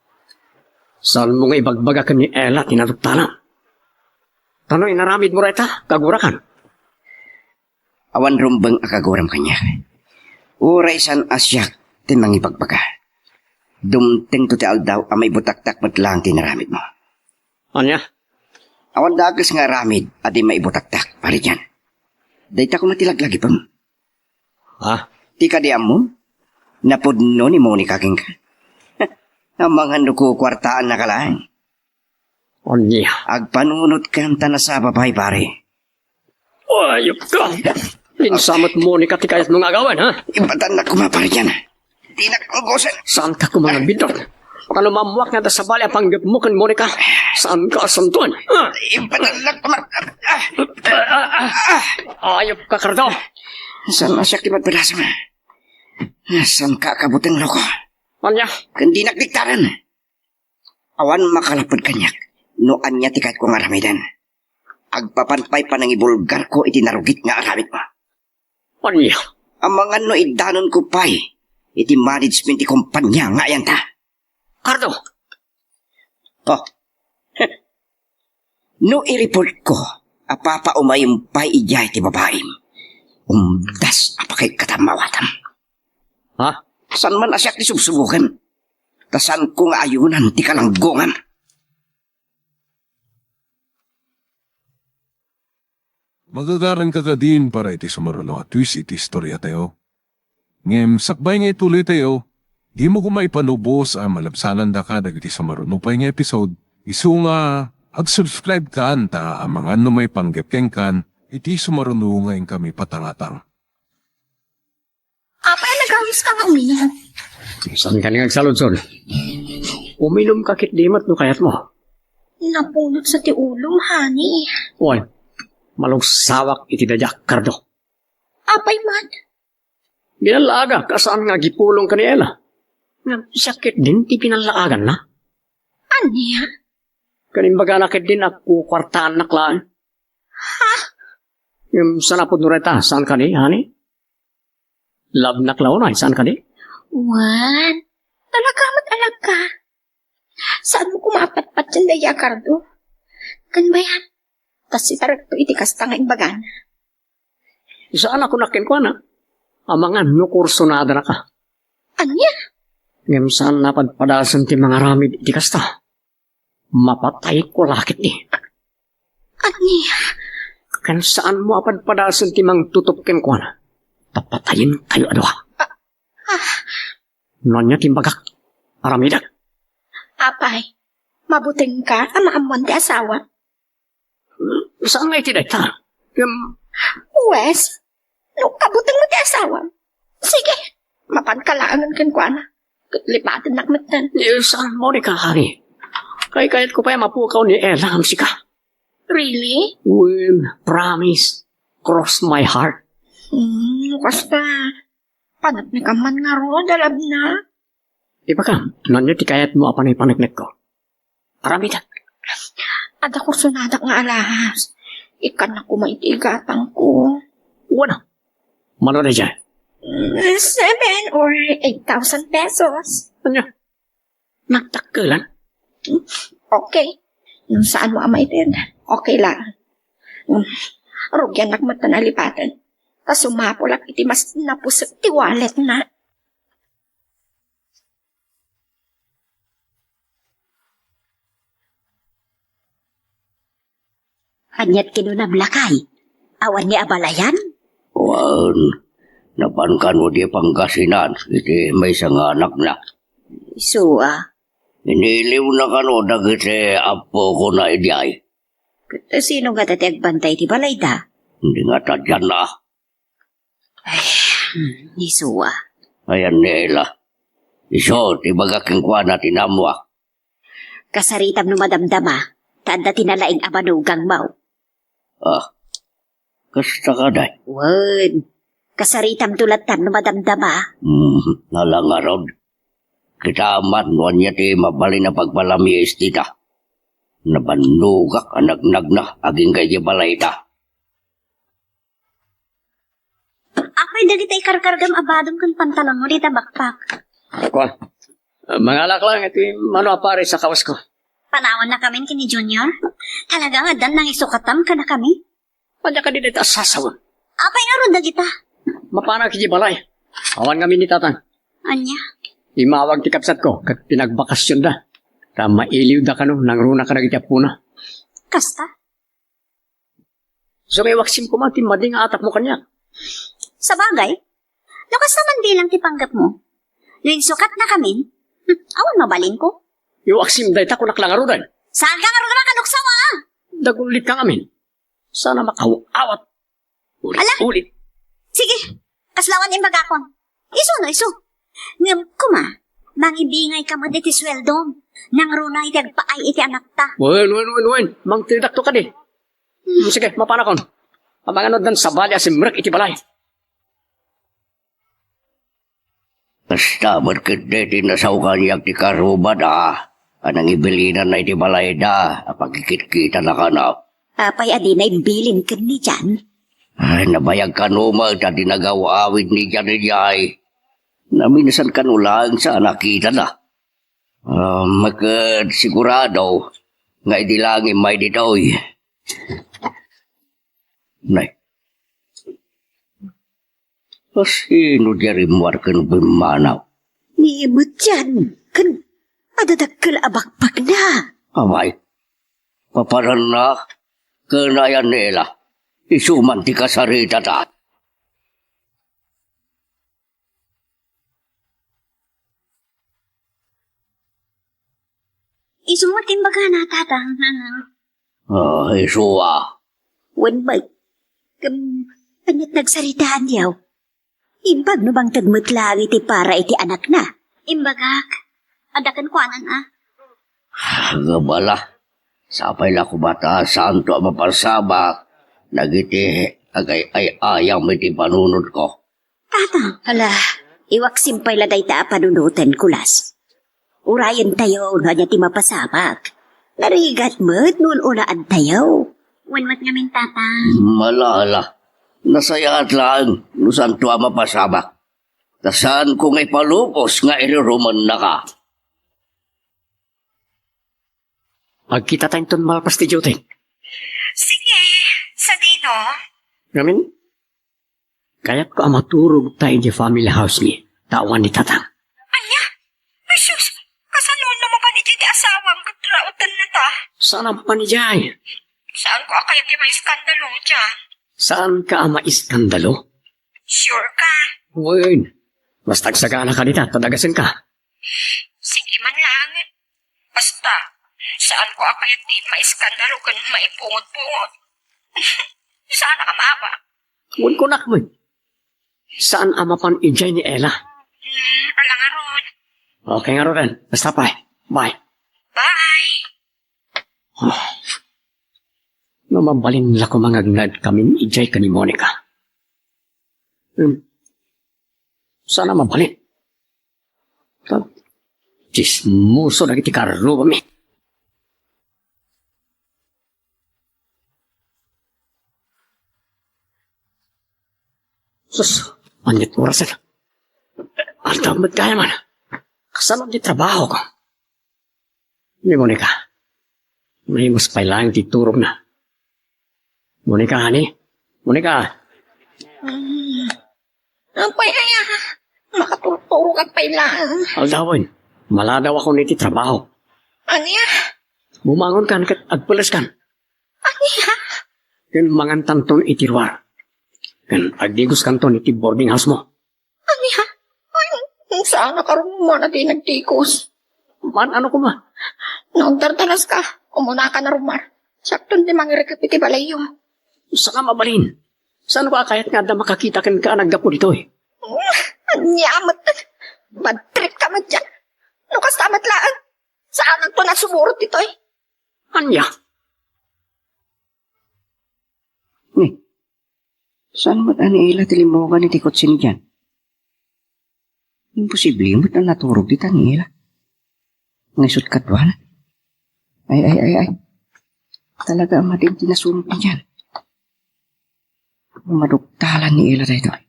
Saanmo nga ibagbaga ken ni Ela ti naduktanam. Ta no inaramidmo dayta, kagurakan. Awan rumbeng a kaguram kaniak. Uray saan a siak ti mangibagbaga. Dumtengto ti aldaw a maibutaktak met laeng ti inaramidmo. Ania? Awan dakes nga aramid a di maibutaktak, Pare Jan. Dayta koma ti laglagipem. Ha? Ti kadi ammom, napudno ni Monica kenka. Amangan no kukuartaannaka laeng. Ania? Agpanunotkan ta nasaba pay, pare. Ayupka! Insa met Monica ti kayatmo nga agawen, ha? Impatannak koma, Pare Jan. Dinak lugosen. Saanka koma nga bidot? Ta no maammoak nga adda sabali a panggepmo ken Monica, saanka a santoen? Ah! Impatannak koma. Ah! Ah, ah, ah. Ayupka, Cardo. Saan a siak ti madpadasem? Saanka a kabuteng, loko? Ania? Ken dinak diktaren. Awan makalapped kaniak no ania ti kayatko nga aramiden. Agpapan pay panangibulgarko iti narugit nga aramidmo. Ania? Amangan no iddanonko pay iti management ti kompania nga ayanta. Cardo! Oh. No i-reportko a papaumayem pay idiay ti babaim, umdas a pakaikkatmo awatam. Ha? Saan man a siak ti subsubokem, ta saanko nga ayonan ti kalanggongam. Magagaranka kadin para iti sumaruno a twist iti istoriatayo. Ngem sakbay nga ituloytayo, Dimo koma ipanubos a malabsanandaka dagiti sumaruno pay nga episode, isu nga ag-subscribe kan ta amangan no maipanggep kenkan iti sumaruno nga inkami patangatang. Apay a nagawis ka nga uminom? Saan ka nga agsaludsod? Uminom ka ket di met no kayat mo. Napulot sa ti ulom, honey. Wen, malugsawak iti daydiay a kardo. Apay met? Binallaagak a saan nga agipulong ken ni Ella. Ngem siak ketdin ti binallaaganna. Ania? Ken imbagana ketdin a kukuartaannak laeng. Ha? Ngem saan a pudno dayta, saan kadi, honey? Love-nak la unay, saan kadi? Wen, talaga met a love ka. Saan mo koma a patpatien daydiay a kardo? Ken bayan, ta sitarekto iti kasta nga imbagana. Saan a kunak kenkuana, amangan no kursonadanaka. Ania? Ngem saan a padpadasen ti mangaramid iti kasta. Mapatayko la ketdi. Ania? Ken saan mo a padpadasen ti mangtutop kenkuana. Papatayenkayo a dua. Ah. No ania ti imbagak, aramidek. Apay, mabutengka a maammoan ti asawa? Saan nga iti dayta? Ngem, Wes, no kabutengmo ti asawam, sige, mapanka laengen kenkuana. Ket lipatennak metten. Eh, saan, Monica, honey? Kaykayatko pay a mapukaw ni Ella ngem sika. Really? Wen, promise. Cross my heart. Hmm, kasta, paneknekam man ngarud a love-na. Ibagam, no ania ti kayatmo a panagpaneknekko. Aramidek. Adda kursonadak nga alahas. Ikkannak koma iti igatangko. Wen a. Mano daydiay? Mm, seven or eight thousand pesos. Ania? Nagdakkelan? Okay. No saan mo a maited, okay lang. Mm, rugiannak met a nalipaten. Ta sumapulak iti mas napusek ti wallet-na. Aniat kinunam, lakay? Awan ni abalayan? Wen, napan kano di Pangasinan iti maysa nga anakna. Isu a. Iniliwna kano dagiti appo ko na idiay. Ket sino nga ti agbantay ti balayda? Di nga ta dian a. Ay, hmm, ni Sua. Ayan ni Ella. Isu ti ibaga kenkuana ti naammoak. Kasaritam no madamdama, ta adda ti nalaing a banugangmo. Ah, kasta kadi? Wen, kasaritamto latta no madamdama. Hmm, nala ngarud. Kita man no ania ti mabalin a pagpalamiis dita. Nabannogak a nagnagna agingga iti balayda. Apay dagiti ikarkargam a badom ken pantalonmo dita bakpak? Kua, mangalak lang iti mano a pares a kawasko. Panawannakamin ken ni Junior? Talaga nga addan nangisukatam kadakami? Ania kadi dayta a sasawen? Apay ngarud dagita? Mapanak iti balay. Awan ngamin ni Tatang. Ania? Immawag ti kabsatko ket pinagbakasionda. Ta mailiwda kano nangruna kadagiti appona. Kasta? Isu nga iwaksim koma ti madi nga atapmo kaniak. Sabagay, no kasta man bilang ti panggepmo, no insukatnakamin, hmm, awan mabalinko. Iwaksim dayta kunak la ngaruden. Saanka ngarud a makanuksaw a? Dagulitka ngamin. Saan a makaw-awat. Ala! Ulit-ulit. Sige, kasla awan imbagakon. Isu no isu. Ngem koma, mangibingayka met iti sueldom. Nangruna iti agpaay iti anakta. Wen, wen, wen, wen. Mangtedakto kadi. Hmm, sige, mapanakon. Amangan no addan sabali a simrek iti balay. Kasta met ketdi ti nasaw kaniak ti karubada a nangibilinanna iti balayda a pakikitkitana kano. Apay a dina imbilin ken ni Jan? Ay, nabayag kano met a di nagaw-awid ni Jan idiay. Naminsan kano laeng sa a nakitana. Ah, ket sigurado nga idi la nga immay ditoy. Nay. Asino di rimmuar ken bimmanaw? Ni met yan, ken adda dakkel a bakbakna. Apay, paparanna ken ayan ni Ella. Isu man ti kasaritata. Isu met imbagana, Tatang, Nanang. Ah, isu a. Wen, bay. Kem, ania't nagsaritaan diay? Imbag no bangted met laeng iti para iti anakna. Imbagak. Adda kenkuanan a. Ngem ala, sapay la koma ta saanto a mapasabak dagiti agay-ay-ayam iti panunotko. Tatang. Hala, iwaksim pay la dayta a panunoten, Kulas. Urayentayo no ania ti mapasabak. Narigat met no un-unaantayo. Wen met ngamin, Tatang. Ala, ala. Nasayaat laeng no saanto a mapasabak. Ta saanko nga ipalubos nga irurumennaka. Agkitatayo inton malpas ti duty. Sige, sadino? Ngamin, kayatko a maturogta idiay family house mi, ta awan ni Tatang. Ania? Ay, sus, kasano no mapan idiay ti asawam ket rautennata? Saan a mapan idiay? Saanko a kayat ti maiskandalo diay? Saanka a maiskandalo? Sure ka? Wen, basta agsaganaka dita, ta dagasenka. Sige man laeng. Basta, saanko a kayat ti maiskandalo ken maipungotpungot. Saan a kamaba. Wen, kunak met. Saan a mapan idiay ni Ella? Hmm, ala ngarud. Okay ngaruden. Basta pay. Bye. Bye. Ah. No mabalin la koma nga agnaed kami idiay ken ni Monica. Hmm. Saan a mabalin? Ta, tsismoso dagiti karrubami. Sus, ania't orasen? Aldaw met gayam. Kasano ti trabahok? Ni Monica. Naimus pay laeng ti turogna. Monica, honey? Monica! Mm. Apay aya? Makaturturogak pay laeng. Aldawen, maladawakon iti trabaho. Ania? Bumangonkan ket agpeleskan. Ania? Ken mangantanton iti ruar. Ken agdigoskanton iti boarding house mo. Ania? Ay, saan a karumana ti nagtikos? Man, ano koma? No agdardanas ka, umuna ka na rumar. Siakton ti mangirekep iti balayyo. Saka mabalin. Saan ka kayat nga adda makakita kenka a naggapu ditoy? Ania met? Bad trip ka met diay. No kasta met laeng, saanakto a sumurot ditoy. Ania? Ni, saan met a ni Ella ti limmugan iti kotse ni Jan? Imposible met a naturog dita ni Ella. Nga isut' kaduana. Ay, ay, ay, ay. Talaga a madin ti nasungit ni Jan. Maduktalan ni Ella daytoy.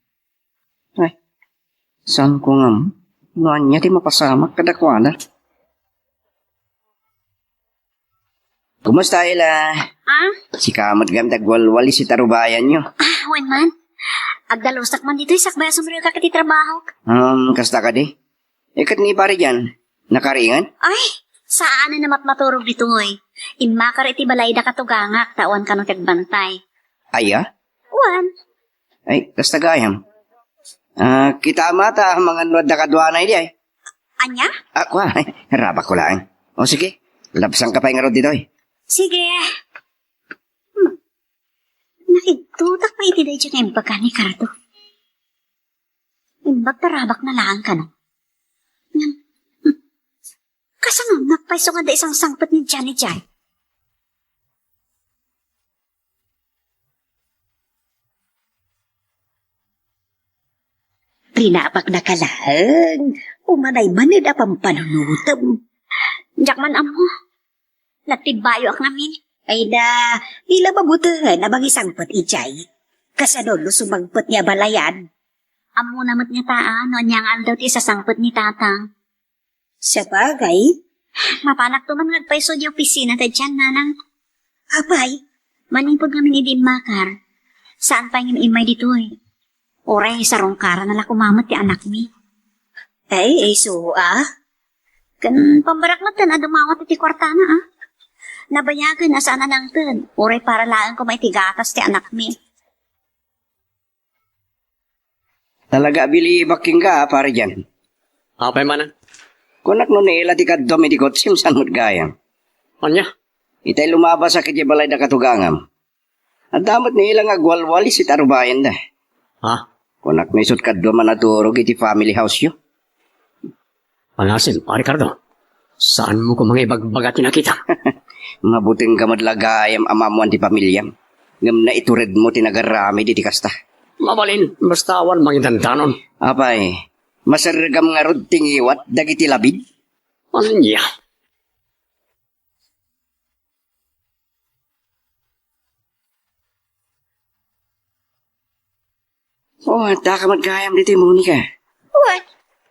Ay, saanko ngem no ania ti mapasamak kadakuada. Kumusta, Ella? Ah? Sika met gayam ti agwalwalis iti arubayanyo. Ah, wen man. Agdalusak man ditoy sakbay a sumrekak iti trabahok. Um, kasta kadi? Iket ni Pare Jan, nakaringen? Ay, saan a namatmaturog ditoy. Immakar iti balayda katugangak ta awan kano ti agbantay. Aya? Wen. Ay, kasta gayam. Ah, kita mata, mangan no adda kaduana idi ay. Ania? Ah, kua, ay, rabak ko laeng. O sige, labsangka pay ngarud ditoy. Sige. Hmm. Nakidtutak pay iti daydi nga imbag ni Cardo. Imbag ta rabakna laeng kano. Ngem, hmm. Kasano, napayso nga adda isangsangpet ni Johnny Jai? Rinabaknaka laeng. Umanay maned a pampanunotem. Diak man ammo. Natibbayoak ngamin. Ay da, dila mabutengen a mangisangpet idiay. Kasano no sumangpet ni abalayan? Ammona met ngata a no ania nga aldaw ti isasangpet ni Tatang. Sabagay. Mapanakto man nga agpayso idiay opisina ta dian, Nanang. Apay? Manipud ngamin idi immakar. Saan pay ngem immay ditoy. Uray sarungkaran a la koma met ti anakmi. Ay, ay, so, ah? Ken pambarak met a dumawat iti kuartana, ah. Nabayagen a saan a nangted, uray para laeng koma iti gatas ti anakmi. Talaga a bilibak kenka, ah, Pare Jan. Apay manen? Kunak no naila ti kaduam iti kotsem, saan met gayam? Ania? Itay lumabasak iti balay da katugangam. Adda met ni ila nga agwalwalis iti arubayenda. Ha? Kunak no isut' kaduam a naturog iti family house-yo. Panasim, Ricardo. Saanmo koma nga ibagbaga ti nakita? Mabutengka met la gayam a maammuan ti pamiliam. Ngem naituredmo ti nagaramid iti kasta. Mabalin, basta awan mangidandanon. Apay, maserregam ngarud ti ngiwat dagiti labid? Ania? Oh, adda ka met gayam ditoy, Monica. Wen,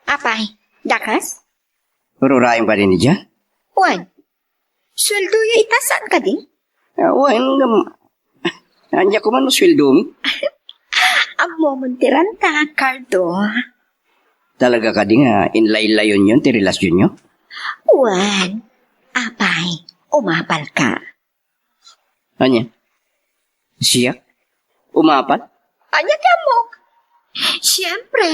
apay, dakas? Ururayem kadi ni Jan? Wen, sueldoyo ita, saan kadi? Ah, wen, ngem, ania koma no sueldomi? Ammom ti renta, Cardo. Talaga kadi nga inlaylayonyon ti relasionyo? Wen, apay, umapal ka. Ania? Siak? Umapal? Ania ti ammok? Siempre,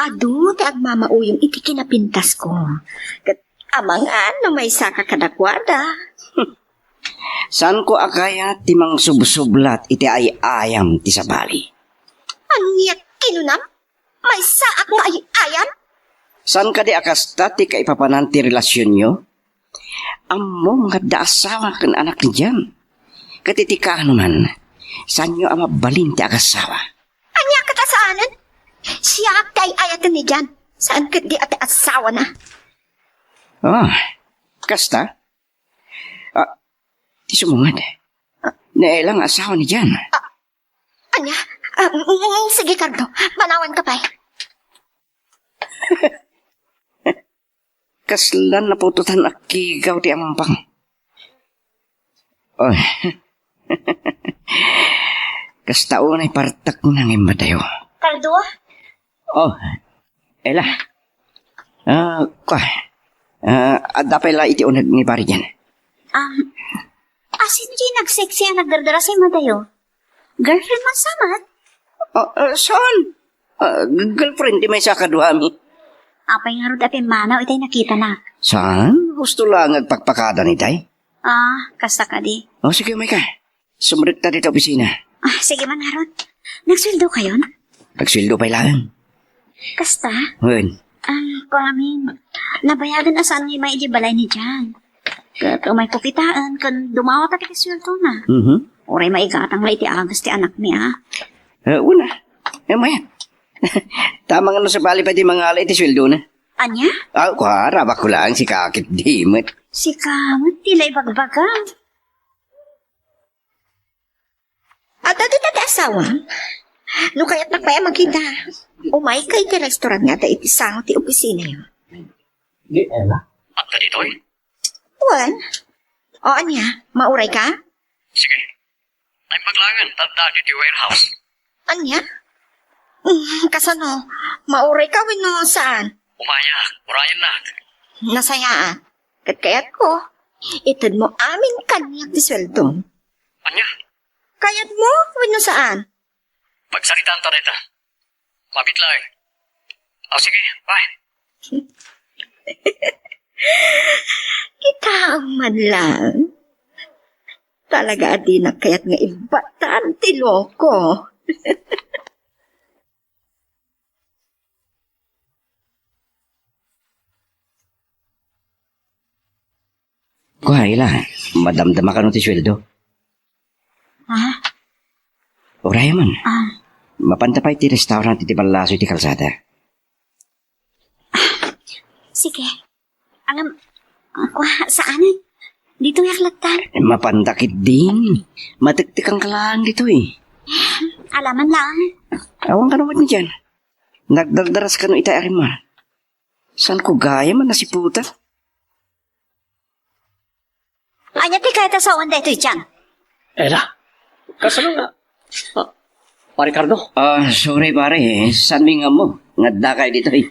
adu ti agmamauyong iti kinapintasko. Ket amangan no maysaka kadakuada. Saanko a kayat ti mangsubsublat iti ay-ayam ti sabali. Ania kinunam? Maysaak nga ay-ayam? Saan kadi a kasta ti kaipapanan ti relasionyo? Ammom nga adda asawa ken anak ni Jan. Ket iti kaano man, saanyo a mabalin ti agasawa? Ania ket a saanen? Siak ti ay-ayaten ni Jan. Saan ket di a ti asawana. Ah, kasta? Ah, ti sumungad. Ni Ella nga asawa ni Jan. Ania? Ah, mm, mm, sige, Cardo. Manawanka pay. Kasla naputotan a kigaw ti ampang. Oy. Kasta unay partekna nga immadayo. Cardo? Oh, Ella. Ah, kua. Ah, adda pay la iti uneg ni pari Jan. Um, asin di nagsexy a nagdardaras a immadayo? Girlfriend man sa met? Ah, ah, saan? Ah, g-, girlfriend ti maysa a kaduami. Apay ngarud a pimmanaw itay nakitana? Saan? Husto la nga agpakpakada itay. Ah, kasta kadi. Oh, sige, umayka. Sumrekta dita opisina. Ah, sige man, ngarud. Nagsueldo kayon? Nagsueldo pay laeng. Kasta? Wen. Ah, kuamin, nabayagen a saan nga immay idiay balay ni Jan. Ket umayko kitaen ken dumawata iti sueldona. Mhm. Uray maigatang la iti agas ti anakmi, a. Eh, una. Eh, maya. Tama nga no sabali pay ti mangala iti sueldona. Ania? Ah, kua, arabakko laeng, sika ket di met. Sika met ti la ibagbaga. Adda dita ti asawam? No kayatnak pay a makita, umayka iti restaurant nga adda iti sango ti opisinayo. Di, Ella? Adda ditoy? Wen. O, ania? Maurayka? Sige. Naimbag laengen ta adda ditoy warehouse. Ania? Mm, kasano? Maurayka wenno saan? Umayak. Urayennak. Nasayaat. Ket kayatko, itedmo amin kaniak ti sueldom. Ania? Kayatmo wenno saan? Pagsaritaanta dayta. Mabiit laeng. O, sige, bye. Kitaem man lang. Talaga a dinak kayat nga ibbatan ti loko. Kua, Ella, madamdama kano ti sueldo? Ha? Uray man. Ah. Mapanta pay ti restaurant iti ballaso iti kalsada. Sige. Alam, kua, saan? Ditoy ak latta. Mapanta ketdin. Matektekanka laeng ditoy. Alaman laeng. Awan kano met ni Jan. Nagdardaras kano itay a rimma. Saanko gayam a nasiputan? Ania ti kayat a sawen daytoy, Jan? Ella, kasano nga? Ah, Pare Cardo? Ah, sorry, pare. Saan mi nga ammo? Nga adda kayo ditoy.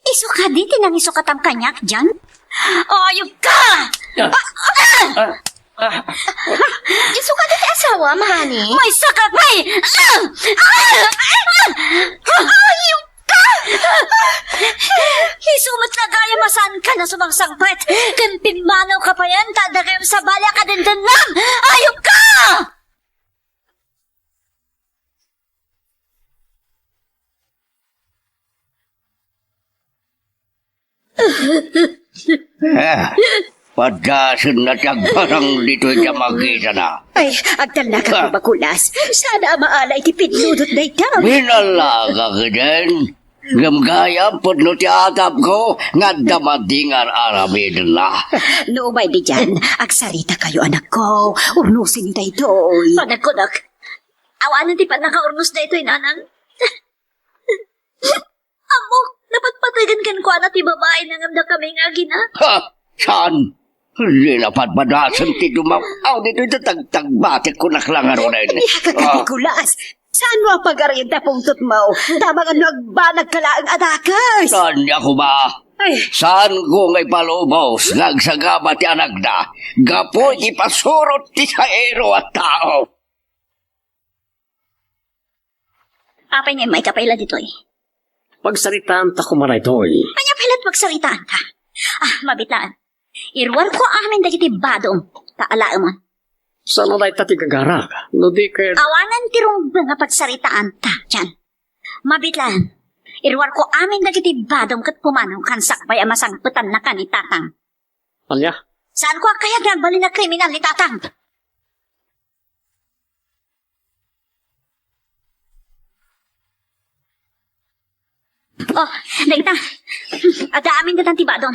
Isu kadi ti nangisukatam kaniak, Jan? Ayog ka! Ah, ah, ah. Isu kadi ti asawa, mahani? Maysa ka pay! Ah! Ah! Ah! Ayog ka! Isu met la gayam Masanka na sumangsangpet, ken pimmanawka payen ta adda kayam sabali a kadendennam! Ayupka! Eh, padasenna ti agbarang ditoy ti makitana. Ay, agtalnakak, ah, bakulas. Saan a maala iti pinnudot dayta. Binalaga keden. Ngem gayam pudno ti atapko nga adda madi nga ar-aramidenna. No umay didian, agsarita kayo, anakko. Urnosen daytoy. Panagkunak, awanen ti pannakaurnos daytoy, nanang. Ammok, napatpategan kenkuana ti babai nga ngem dakami nga agina. Ha? Saan? Dina patpadasen ti dumam-aw ditoy ta tagtagbatek kunak la ngaruden. Ay, ah, kakadikulas. Saan mo a pagarian ti pungtotmo? Tamangan no agbanagka laeng a dakes. Saan niya kuma? Ay. Saan ko nga ipalubos nga agsagaba ti anakda gapu iti pasurot ti saero a tao? Apay nga immayka pay la ditoy? Pagsaritaanta koma daytoy. Ania pay la ti pagsaritaanta? Ah, mabitlaan. Iruarko amin dagiti badom, ta alaemon. Saan a dayta ti gagarak, no di ket... Awanen ti rumbeng a pagsaritaanta, dian. Mabitlaan. Iruarko amin dagiti badom ket pumanawkan sakbay a masangpetannakan ni Tatang. Ania? Saanko a kayat nga agbalin a kriminal ni Tatang. Oh, dayta. Adda amin ditan ti badom.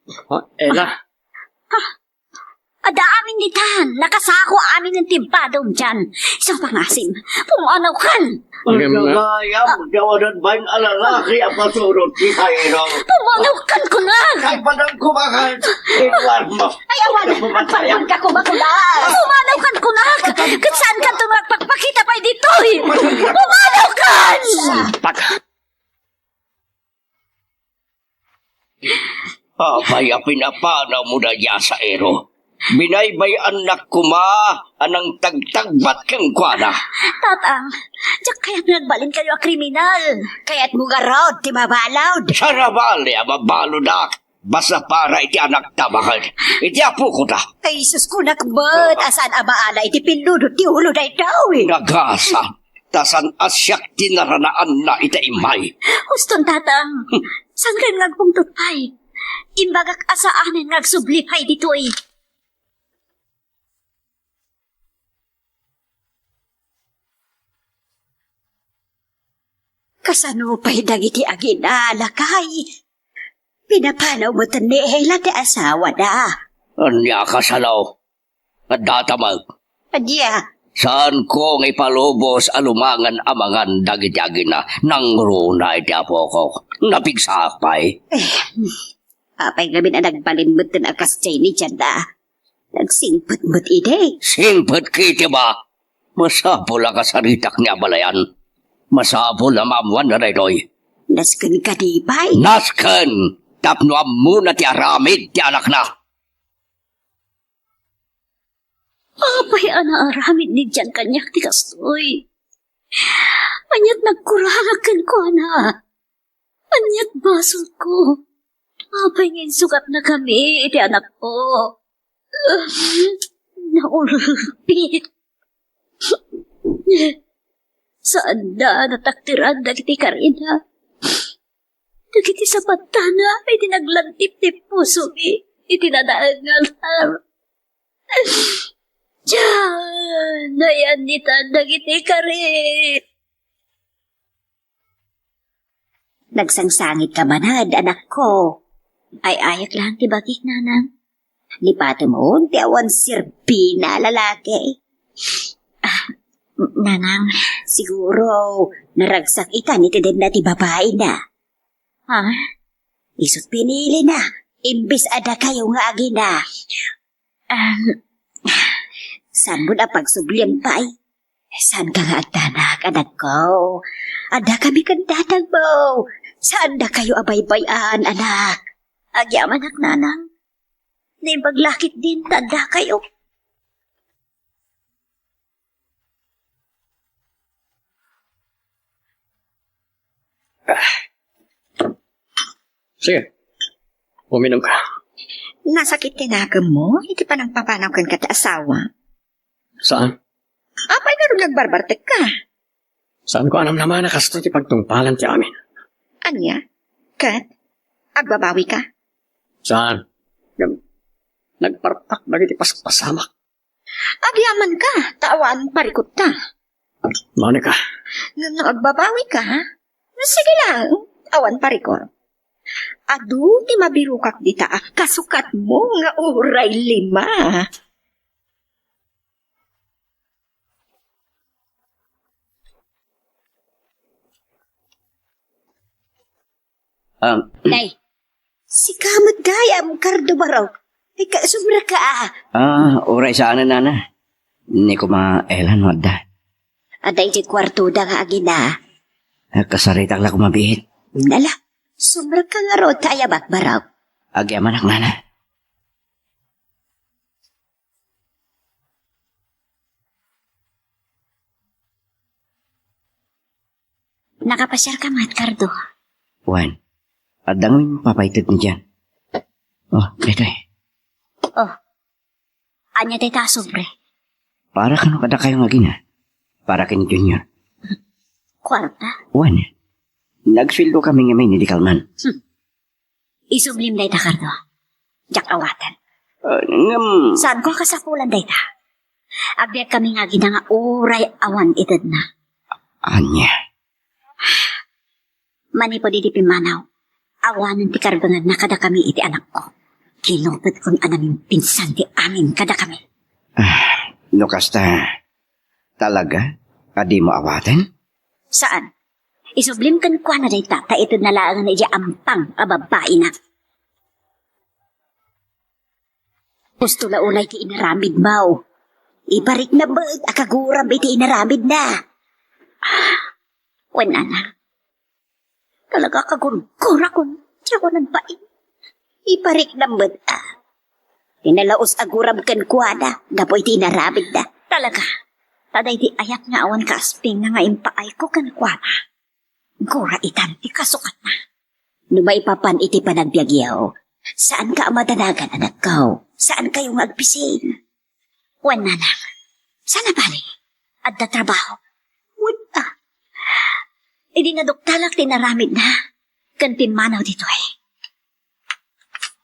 Ha, Ella? Ah, adda amin ditan. Nakasako amin ti badom dian. Isu pangasim. Pumanawkan. Ngem, ah, gayam, ah, dawadan bain a lalaki a pasurot ti saero. Pumanawkan kunak. Kay padang kumakan. Iwan mo. Ay, awan. Agpalpalka koma kunak. Pumanawkan kunak. Ket saankanto nga agpakpakita pay ditoy. Pumanawkan. Pak. Apay a pinapanawmo daydiay a saero? Binaybay-annak koma a nangtagtagbat kenkuana. Tatang, diak kayat nga agbalinkayo a kriminal. Kayatmo ngarud ti mabalud? Sarabali a mabaludak. Basta para iti anakta baket iti apokota. Ay, sus, kunak met a saan a maala iti pinnudot ti ulo daytoy. Nagasat. Ta saan a siak ti naranaanna ita immay. Huston, Tatang. Saan nga agpungtot pay? Imbagak a saanen nga agsubli pay ditoy. Kasano pay dagiti agina, lakay? Pinapanaw metten ni Ella ti asawana. Ania kasano? Adda ta met. Ania? Saanko nga ipalubos a lumangen a mangan dagiti agina nangruna iti apoko. Napigsaak pay. Eh, apay ngamin a nagbalin metten a kasdiay ni Diana? Nagsingpet met idi. Singpet ketdi ba? Masapul a kasaritak ni abalayan. Masapul a maammuanna daytoy. Nasken kadi pay? Nasken! Tapno ammona ti aramid ti anakna. Apay a naaramid ni Diana kaniak ti kastoy? Aniat nagkurangak kenkuana? Aniat basolko? Apay nga insukatnakami iti anakko? Naulpit. Saanda a natakderan dagiti karina. Dagiti sapattana iti naglantip ti pusomi iti nadael nga altar. Dian, nayannitan dagiti kari. Nagsangsangitka manad, anakko. Ay-ayek laeng ti bagik, nanang. Ni Patimon ti awan serbina a lalaki. Ah, nanang, siguro naragsak itan iti denna ti babaina. Ha? Isut' pinilina, imbes a dakayo nga agina. Em, saanmo a pagsublian pay? Saanka nga agdanag, anakko? Addakami ken danagmo. Saan dakayo a baybay-an, anak. Agyamanak, nanang. Naimbag la ketdin ta addakayo. Ah. Sige. Uminumka. Nasakit ti nakemmo iti panangpapanaw kenka ti asawa? Saan? Apay ngarud nagbarbartekka? Saanko a namnama a kastoy ti pagtungpalan ti amin. Ania? Ket agbabawika? Saan? Ngem nagparpak dagiti paspasamak. Agyamanka, ta awan parikutta. Monica. Ngem no agbabawika, sige lang, awan parikor. Adu ti mabirokak dita a kasukatmo nga uray lima. Ah, Nay, sika met gayam, Cardo Barok. Ay, ka-, sobra ka, ah. Ah, uray saanen, nana. Ni kuma Ella no adda. Adda iti kuartoda nga agina. Ah, kasaritak la kumabiit. Nala, sobra ka ngarud, ta ayabak, Barok. Agyamanak, nana. Nakapasiarka met, Cardo? Wen, adda ngamin papaited ni Jan. Oh, daytoy. Oh. Ania dayta a sobre? Para kano kadakayo nga agina? Para ken Junior. Kuarta? Wen, nagsueldo kami ngamin idi kalman. Hmm. Isublim dayta, Cardo. Diak awaten. Ah, ngem. Saanko a kasapulan dayta? Agbiagkami nga agina nga uray awan itedna. Ania? Manipud iti pimmanaw, awanen ti karbenganna kadakami iti anakko. Kinupetkon a namimpinsan ti amin kadakami. Ah, no kasta, talaga a dimo awaten? Saan. Isublim kenkuana dayta, ta itedna laengen idiay ampang a babbaina. Husto la unay ti inaramidmo. Ibarikna met a kaguram iti inaramidna. Wen, nana. Talaga a kagurgurakon ti awanan bain. Ibarikna met a. Ti nalaus a guram kenkuana gapu iti inaramidna. Talaga. Ta daydi ayat nga awan kaaspingna nga impaayko kenkuana. Gura itan ti kasukatna. No maipapan iti panagbiagyo, saanka a madanagan, anakko. Saankayo nga agpisin. Wen, nanang, saan a bale? Adda trabaho? Wen, ah. Idi naduktalak ti inaramidna, ken pimmanaw ditoy.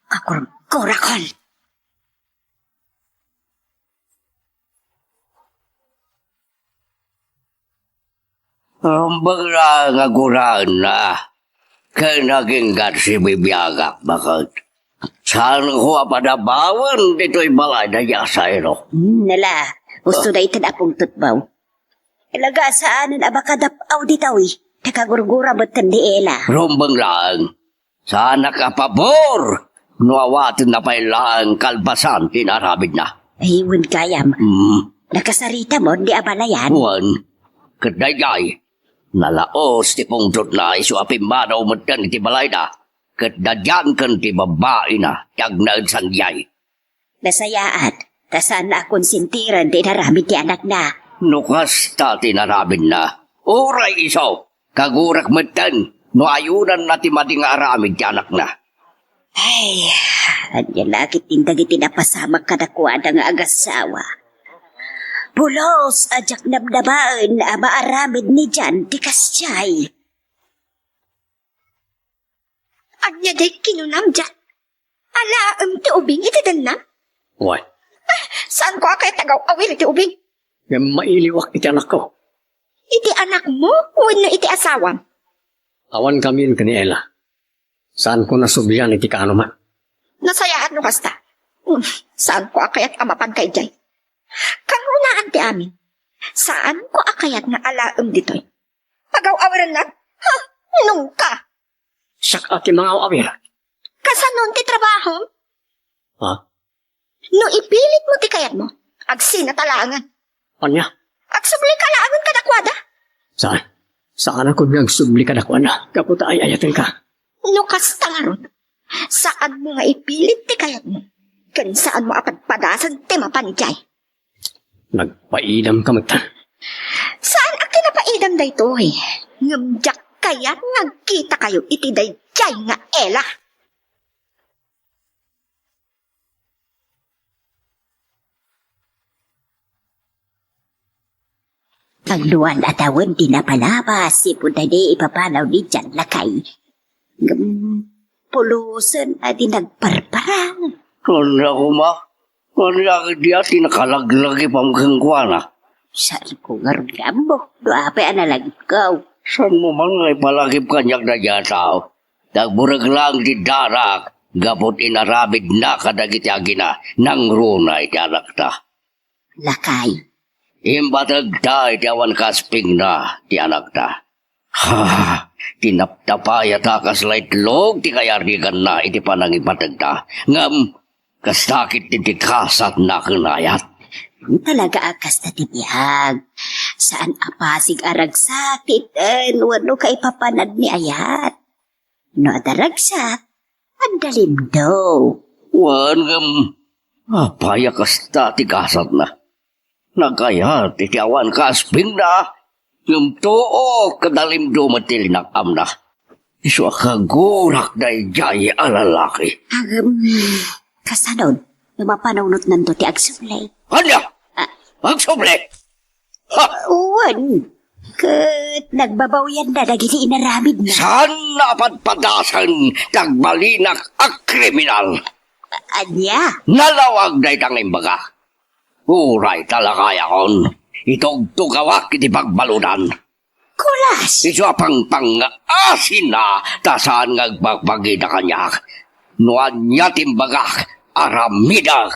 Kakurkurakon. Rumbeng la nga guraenna, ken agingga ti sibibiagak baket. Saanko a padabawen ditoy balayda, Yasayro. Hmm, nala, husto dayta a pungtotbaw. Talaga saanen a makadap-aw ditoy, ta kagurgura metten ni Ella. Rumbeng laeng. Saanak a pabor no awatenna pay laeng kalpasan ti inaramidna. Ay, wen gayam. Mm. Nakasarita mo, di abalayan? Wen, ket daydiay, nalaus ti pungtotna isu a pimmanaw metten iti balayda, ket dadian ken ti babbaina ti agnaed sadiay. Nasayaat, ta saanna a konsentiren ti inaramid ti anakna. No kasta ti inaramidna, uray isu, kagurak metten no ayunanna ti madi nga aramid ti anakna. Ay, ania la ketdin dagiti napasamak kadakuada nga agasawa? Pulos a diak namnamaen a maaramid ni Jan ti kasdiay. Ania diay kinunam, Jan? Alaem ti ubing iti dennam? Wen. Ah, saanko a kayat a gaw-awir iti ubing? Ngem mailiwak iti anakko. Iti anakmo wenno iti asawam? Awan kami ken ni Ella. Saanko nasublian iti kaanoman. Nasayaat no kasta. Hmm, saanko a kayat a mapanka idiay. Kangrunaan ti amin. Saanko a kayat nga alaem ditoy. Pagaw-awirennak? Ha? Nungka? Siak a ti mangaw-awir. Kasanon ti trabahom? Ha? No ipilitmo ti kayatmo, agsinata laengen. Ania? Agsublika laengen kadakuada. Saan? Saanakon nga agsubli kadakuada gapu ta ay-ayatenka. No kasta ngarud, saanmo nga ipilit ti kayatmo, ken saanmo a padpadasen ti mapan idiay. Nagpaidamka met. Saan a kinapaidam daytoy. Ngem diak kayat nga agkitakayo iti daydiay nga Ella. Kagduan a tawen ti napalabas, sipud daydi ipapanaw ni Jan Lakay. Ngem pulosen a di nagparparang. Ania koma? Ania kadi ti nakalaglagipam kenkuana? Saanko ngarud nga ammo no apay a nalagipko. Saanmo man nga ipalagip kaniak daydi a tao? Nagbureg laeng ti darak gapu ti inaramidna kadagiti agina nangruna iti anakta. Lakay. Imbategta iti awan kaspingna ti anakta. Ha, tinaptapayata kasla itlog ti kayariganna iti panangibategta. Ngem, kasta ketdi ti kasatna ken Ayat. Talaga a kasta ti biag. Saan a pasig a ragsak ti iten wenno kaipapanan ni Ayat. No adda ragsak, adda limdo. Wen, ngem, apay a kasta ti kasatna? Nagayat iti awan kaspingna, ngem tuok, adda limdo met ti linak-amna. Isu a kagurak daydiay a lalaki. Agem, kasano no mapanunotnanto ti agsubli? Ania? Ah. Agsubli? Ha? Wen, ket nagbabawianna dagiti inaramidna. Saan a padpadasen ti agbalinak a kriminal? Ania? Nalawag dayta nga imbaga. Uray ta lakayakon, itugtugawak iti pagbaludan. Kulas! Isu a pangpang nga asinna ta saan nga agbagbagida kaniak. No ania ti imbagak, aramidek.